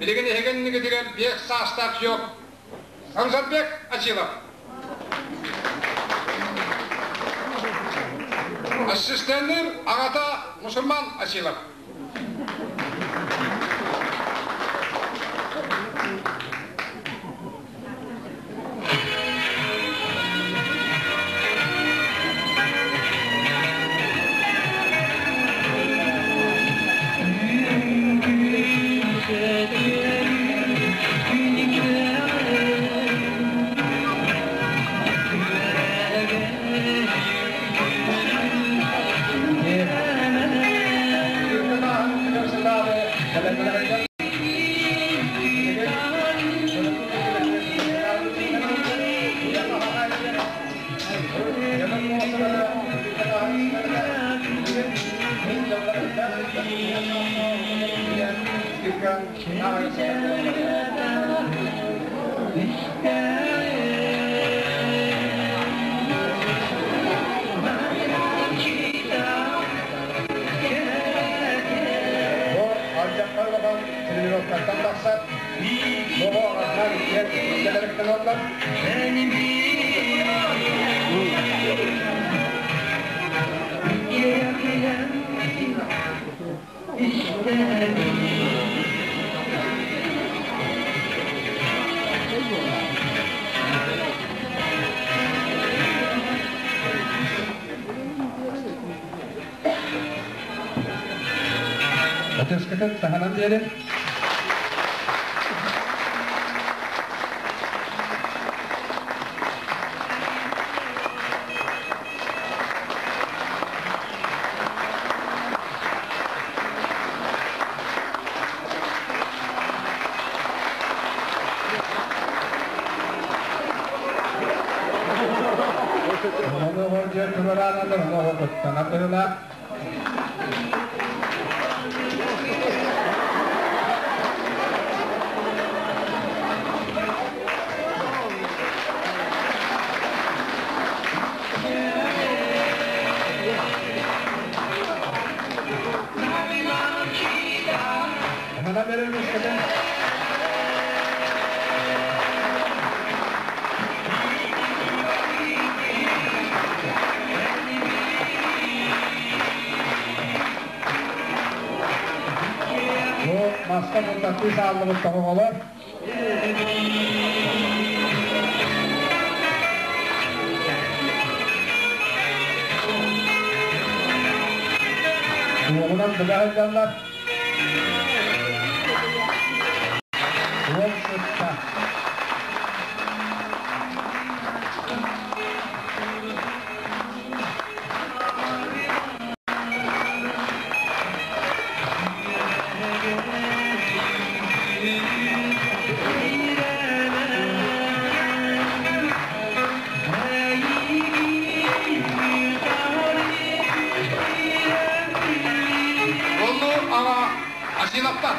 Билигин эһигин биэс саастаах суох Хамзатбек Ачилов. Ассистеннир аҕата Мусульман Ачилов. Атескатын таһанан диэри. Onu hoca turaranadır, onu hokuttanadırlar. Hemen verelim işte. Bu maska mutlaklı sağlılık olur. Doğudan bırakacaklar. Doğum sıkta. Oldu ama Asilov'tan.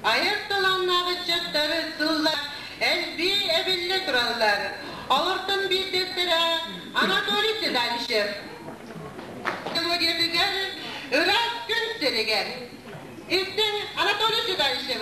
Айыр таланнағы чаттары сыллар, әлби әбіллі тұралар. Олортон бидеттері Анатолий Седалищев. Мелодия ырас күн серегер. Истен Анатолий Седалищев.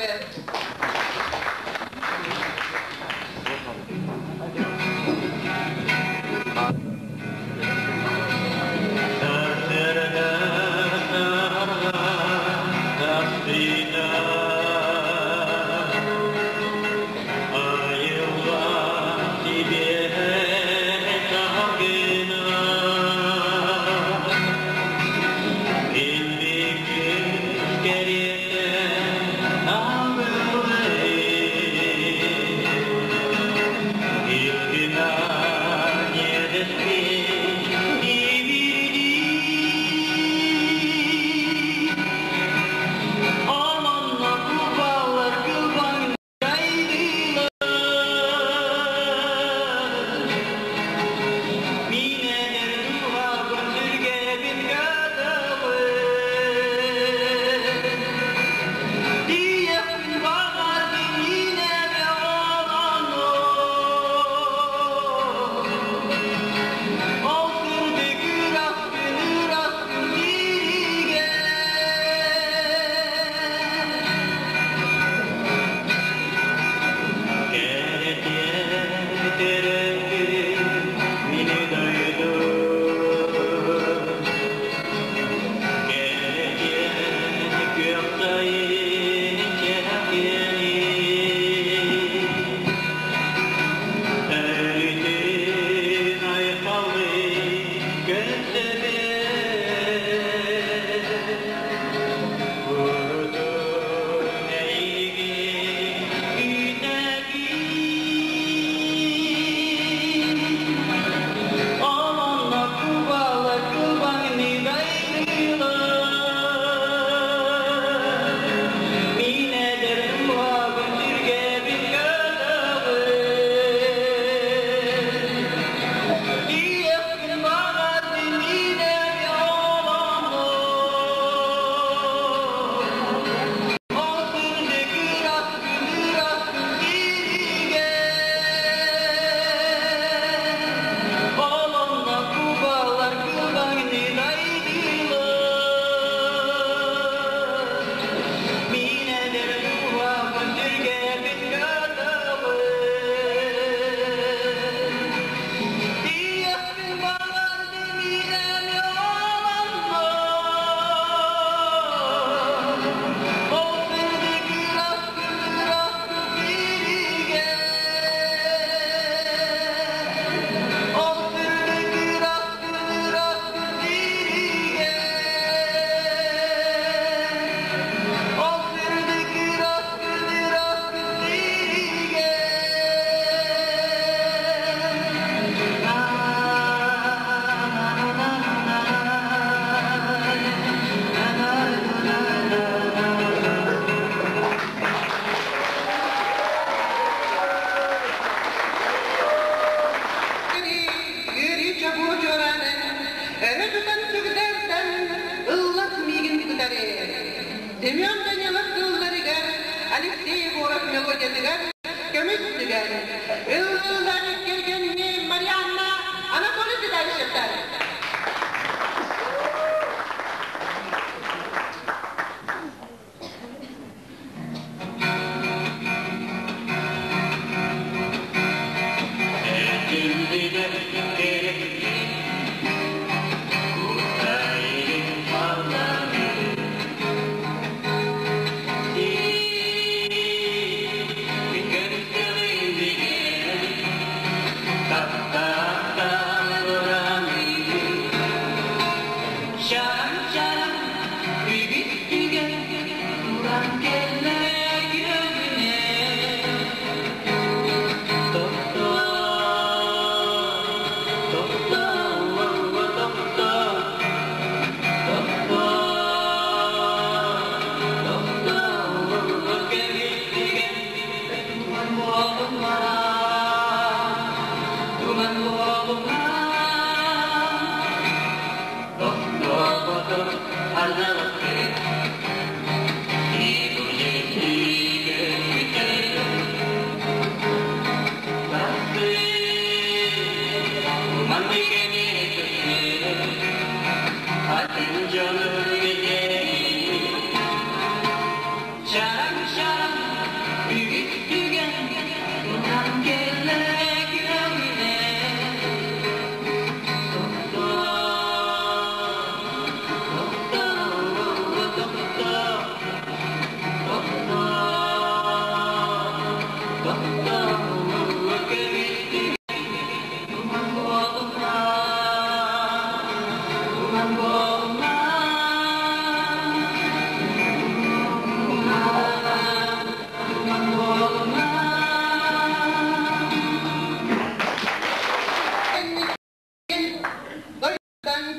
I will.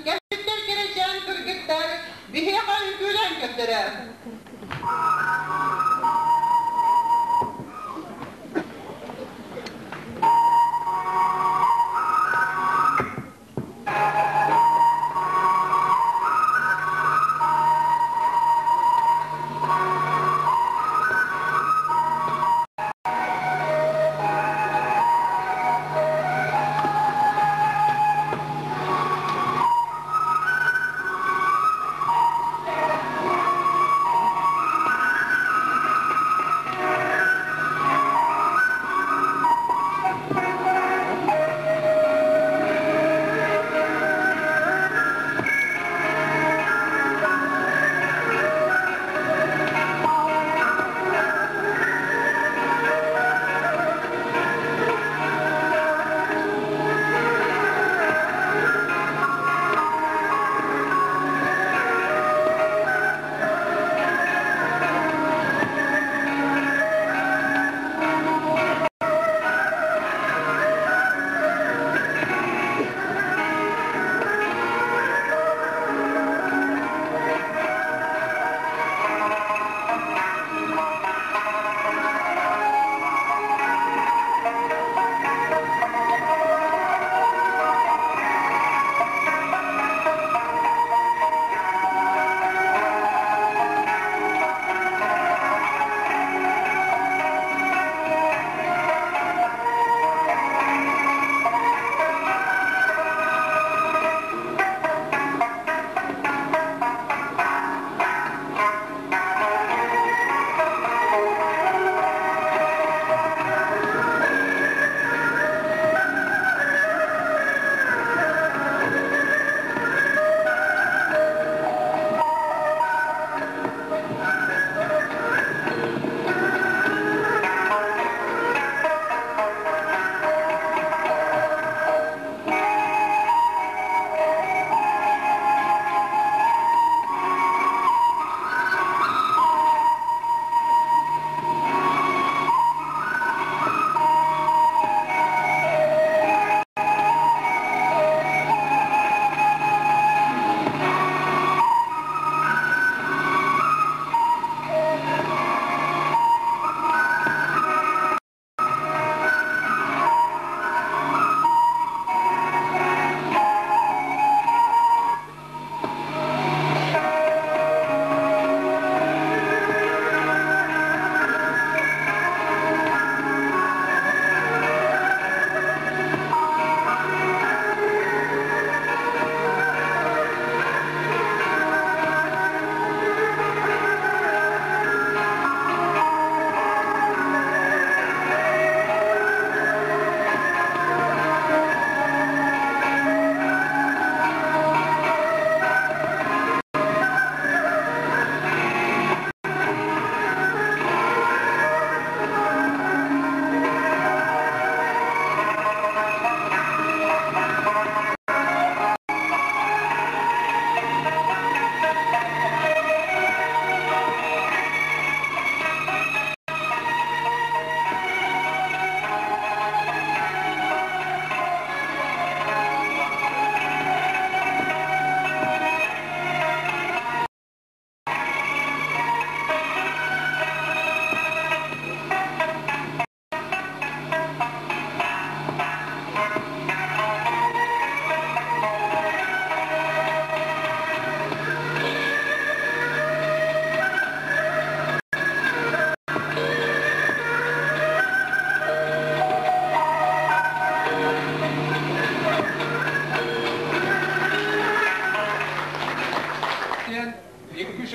Кэлбиттэр кэрэчээн кыргыттар биһиэхэ үҥкүүлээн көрдөрө.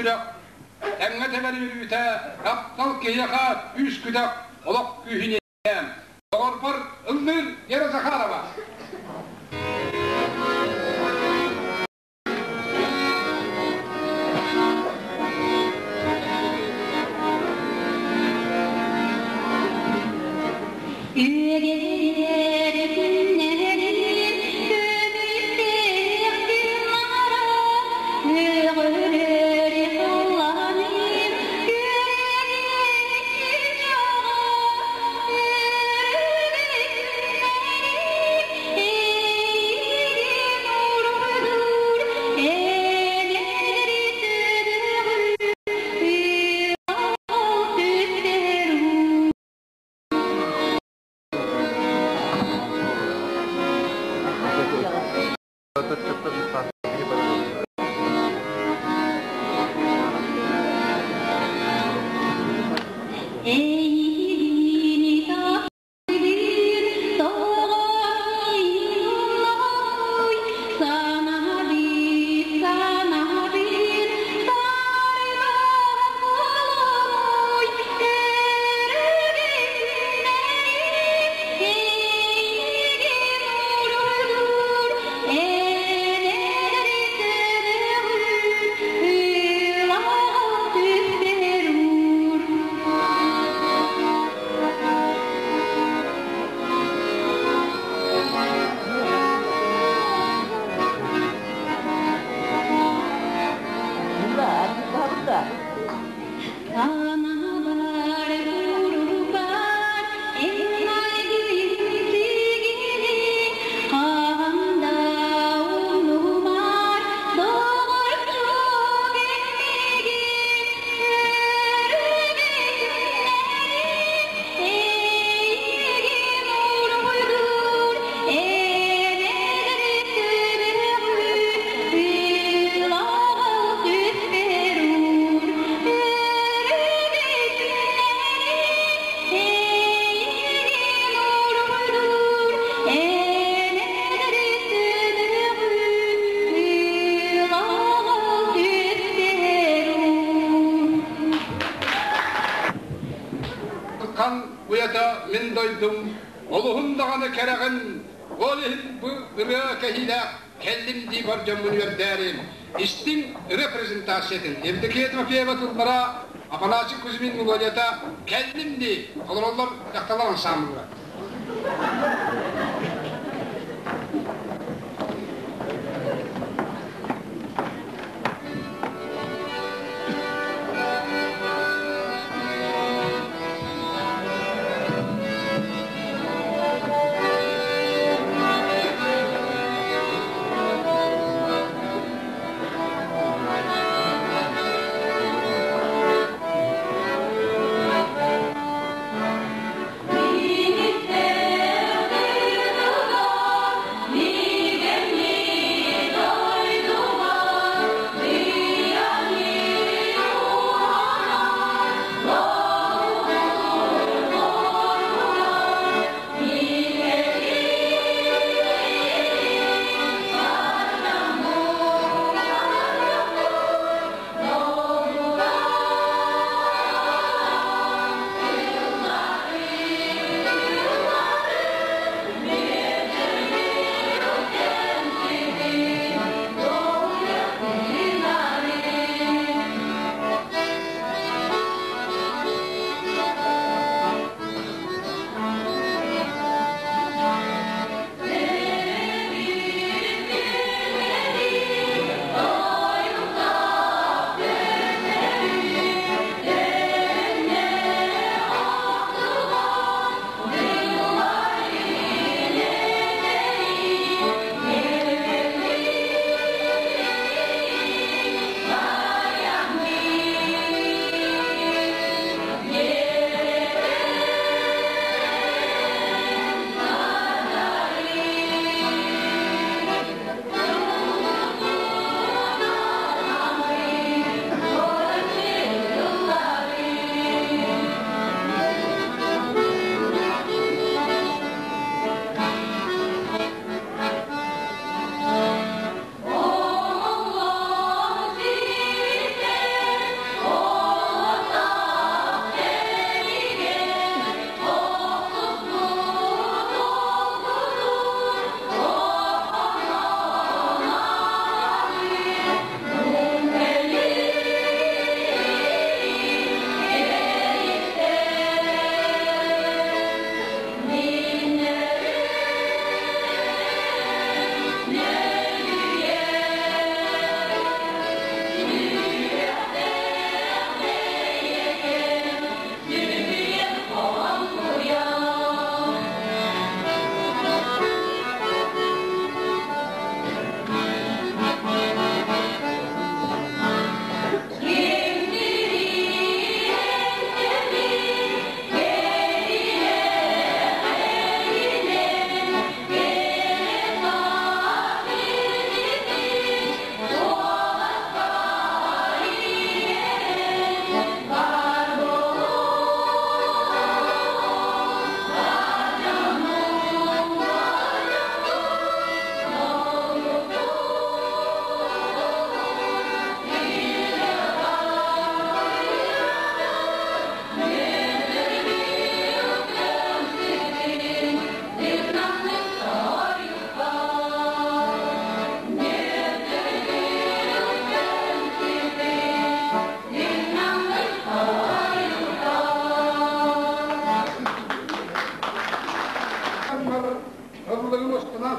Сүрэх тэҥҥэ тэбэр үөрүүтэ, таптал киһиэхэ күүс-күдэх, олох күүһүн Доҕорбор ыллыыр Вера Захарова. Үөгэр күннэрин көмүстээх күн маҕара, Үөҕүрэр халлааным күөрэйбит дьоҕо, Өрүгэй күннэрим эйигин уруйдуур, Энэлэри төбөҕүн ыал түстэр. Эйигин таптыыр тоҕой санаабыт санаабыт сарбах болоруй өрүгэй күннэрим эйигин уруйдуур энэлэри төбөҕүн ылаҕал түстэр уур. Санаабар курупар эн майгын сигили хаһан да умнумар доҕорчук эн миигин өрүгэй күннэрим эйигин уруйдуур энэлэри төбөҕүн ылаҕал түспэр уур өрүгэй күннэрим эйигин уруйдуур энэлэри төбөҕүн ылаҕал түспэр уур. Хан уйата мин дойдум, олуһун даҕаны кэрэҕин, ол иһин бу ырыа кэһиилээх кэллим дии бар дьоммун үөрдээрим. Истиҥ ырыа презентациятын Евдокия Тимофеева тыллара, Афанасий Кузьмин мелодията «Кэллим дии» толороллор дьахталлар ансаамбыллара. Thank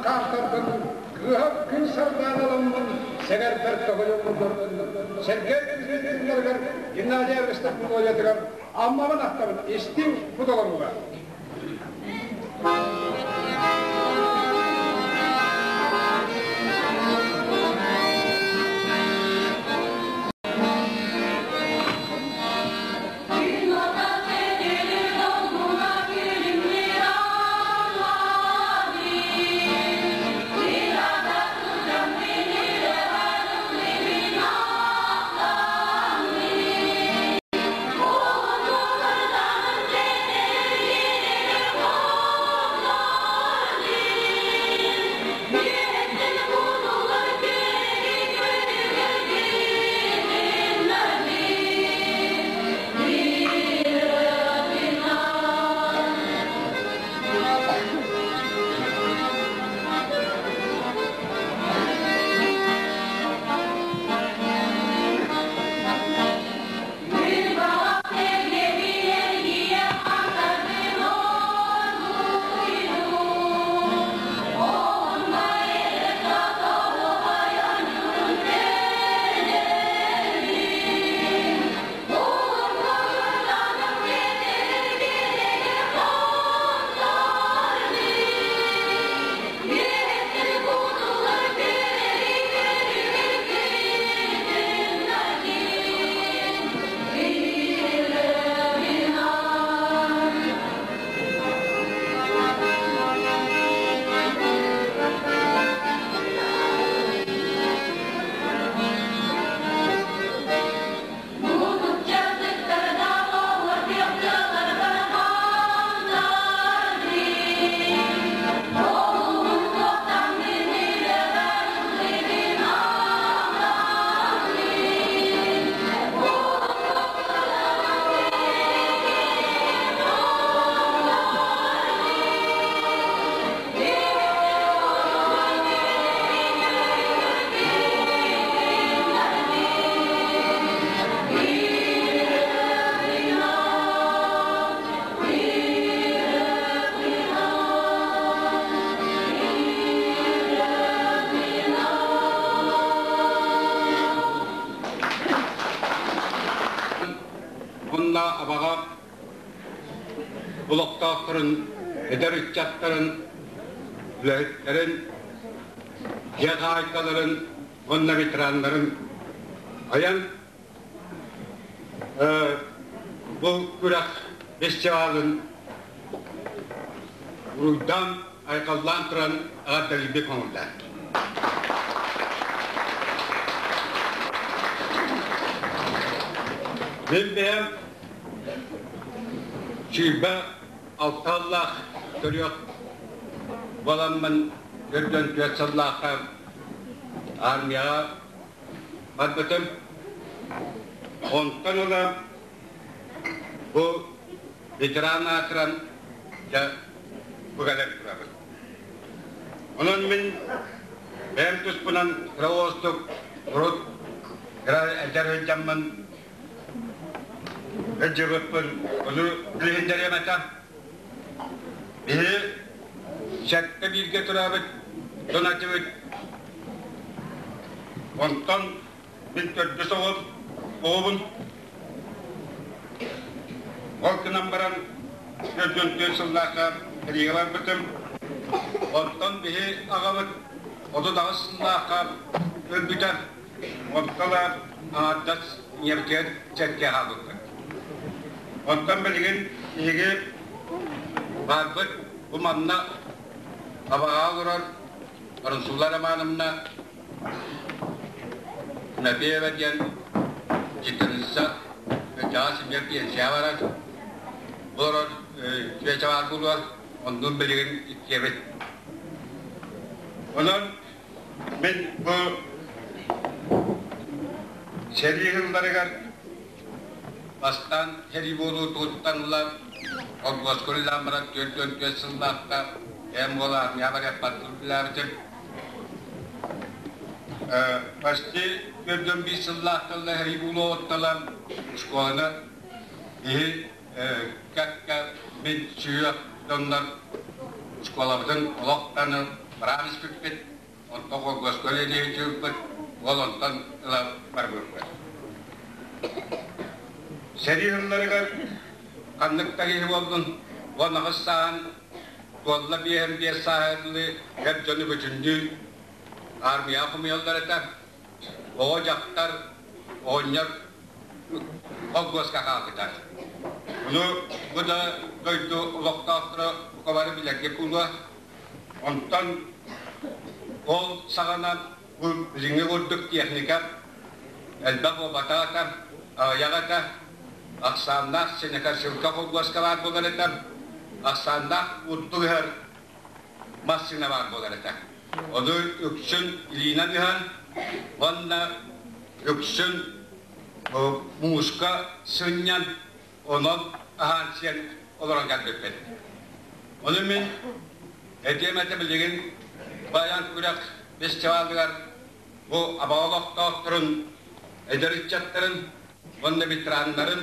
хаартарбын, кыыһар күн сардаана ыламмын, сэгэрбэр тоһуйан олордун. Сергей Кузьмин Геннадий Аргыстов мелодиятыгар Аммабын ахтабын истиҥ бу толорууга. Онно абаҕа олохтоохторун, эдэр ыччаттарын, үлэһиттэрин, дьиэ хаһаайкаларын уонна ветераннарын айан бу күрэх фестивалын уруйдаан, айхаллаан туран эҕэрдэлиирбит көҥүллээх. Мин бэйэм 26 сыллаах төрүөх буоламмын 44 сыллаахха армияҕа барбытым. Онтон ыла бу ветеран аатыран дьэ бу кэлэн турабын. Онон мин бэйэм туспунан кыра уостук урут кыра эдэр сылдьаммын сылдьыбыппын ону билиһиннэриэм этэ. Биһи сэттэ бииргэ төрөөбүт дьон этибит. Онтон мин төрдүс оҕом, оҕобун. Ол гынан баран 44 сыллаахха сэриигэ барбытым. Онтон биһи аҕабыт 38 сыллаахха өлбүтэ. Онтон аҥаардас ийэбитигэр сэргэ хаалбыппыт. Онтон билигин биһиги баарбыт бу манна Абаҕаҕа олорор Рансула Романовна Напеева диэн гитариста кырдьаҕас эмиэ пенсияҕа барар. Олорор свеча баар буолуо, оннун билигин иккиэбит. Онон мин бу сэрии сылларыгар бастаан сэрии буолуутуттан ыла холкуоска үлэлээн баран 44 сыллаахха эм уола армия барыахпар үлэлээбитим. Почти 45 сыллаах тылла сэрии буолуоҕуттан школаны киһи кэккэ мин сүһүөх дьоннор школабытын олох даҕаны. Бараан испиппит, онтон холкуоска үлэлиэбит, ол онтон ыла барбыппыт. Сэрии сылларыгар ханнык да киһи буоллун, 18 сааһын туолла 55 сааһыгар дылы эр дьону бүтүннүү армияҕа хомуйаллар этэ. Оҕо, дьахтар, оҕонньор холкуоска хаалбыта. Ону бу да дойду олохтоохторо бука бары билэргэ буолуо. Онтон ол саҕана бу билиҥҥи курдук техника элбэх буолбатах этэ, аҕыйах этэ, ахсааннаах сенекарсилка холкуоска баар буолар этэ, ахсааннаах урдук ыһар массыына баар буолар этэ. Ону үксүн илиинэн ыһан уонна үксүн мууска сынньан, онон аһаан сиэн олорон кэлбиппит. Ону мин этиэм этэ билигин баян күрэх фестивалыгар бу Абаҕа олохтоохторун, эдэр ыччаттарын уонна ветераннарын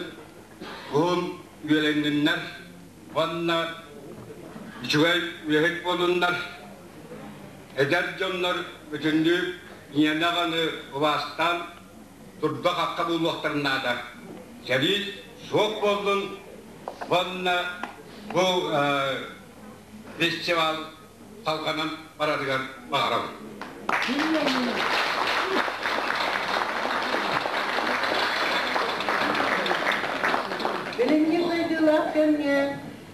уһун үөлэнниннэр уонна үчүгэй үлэһит буолуннар, эдэр дьоннор бүтүннүү ийэни аҕаны убаастаан турда-хахха буолуохтарын наада. Сэрии суох буоллун уонна бу фестивал салҕанан барарыгар баҕарабын. Билиҥҥи сайдыылаах кэмҥэ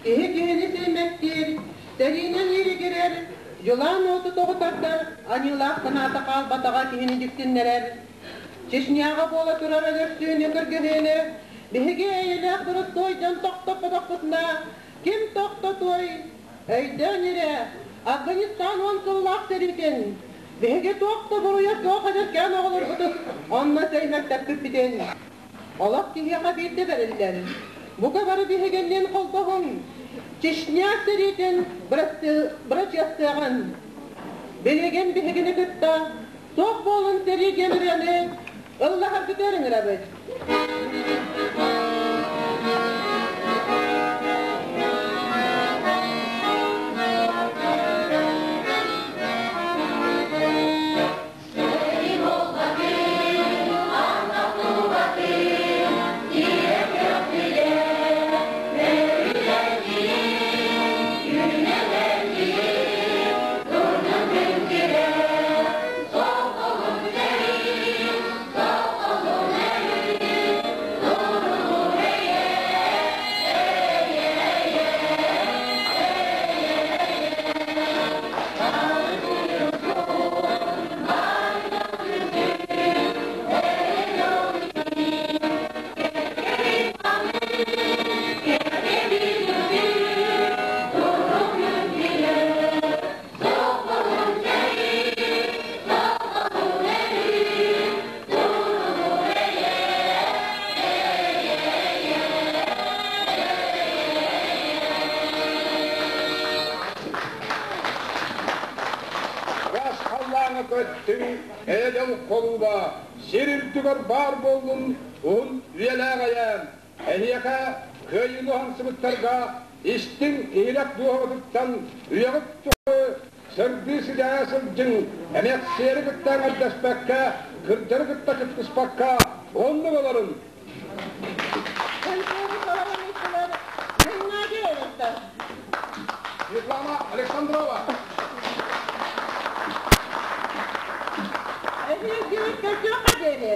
киһи киһини сиэмэктиир, тэриинэн ииригирэр, дьулаан уоту тоҕу тардар аньыылаах санаата хаалбатаҕа киһини дьиксиннэрэр. Чечняҕа буола турар өлөрсүүнү, кыргыһыыны биһиги эйэлээх боростуой дьон тохтоппотохпутуна ким тохтотуой? Өйдөөн эрэ, Афганистан 10 сыллаах сэриитин, биһиги туох да буруйа суох эдэркээн оҕолорбутун онно сэймэктэппиппитин. Олох киһиэхэ биирдэ бэриллэр. Бука бары биһигинниин холбоһуҥ, Чечня сэриитин бырачыастыаҕын. Билигин биһигини кытта суох буолун сэрии диэн ырыаны ыллаһаргытыгар ыҥырабыт. Ыраас халлааҥҥа көттүҥ, эйэ-дьол холууба, сир үрдүгэр баар буоллун уһун үйэлээх эйээн, Эһиэхэ кыайыыны уһансыбыттарга истиҥ иһирэх дууһаҕытыттан үйэҕит тухары сырдыы сыдьаайа сылдьыҥ, эмэхсиэри кытта эҥэрдэспэккэ, кырдьары кытта кыттыспакка оннук олорун! Светлана Александрова. Эһиги көрсүөххэ диэри.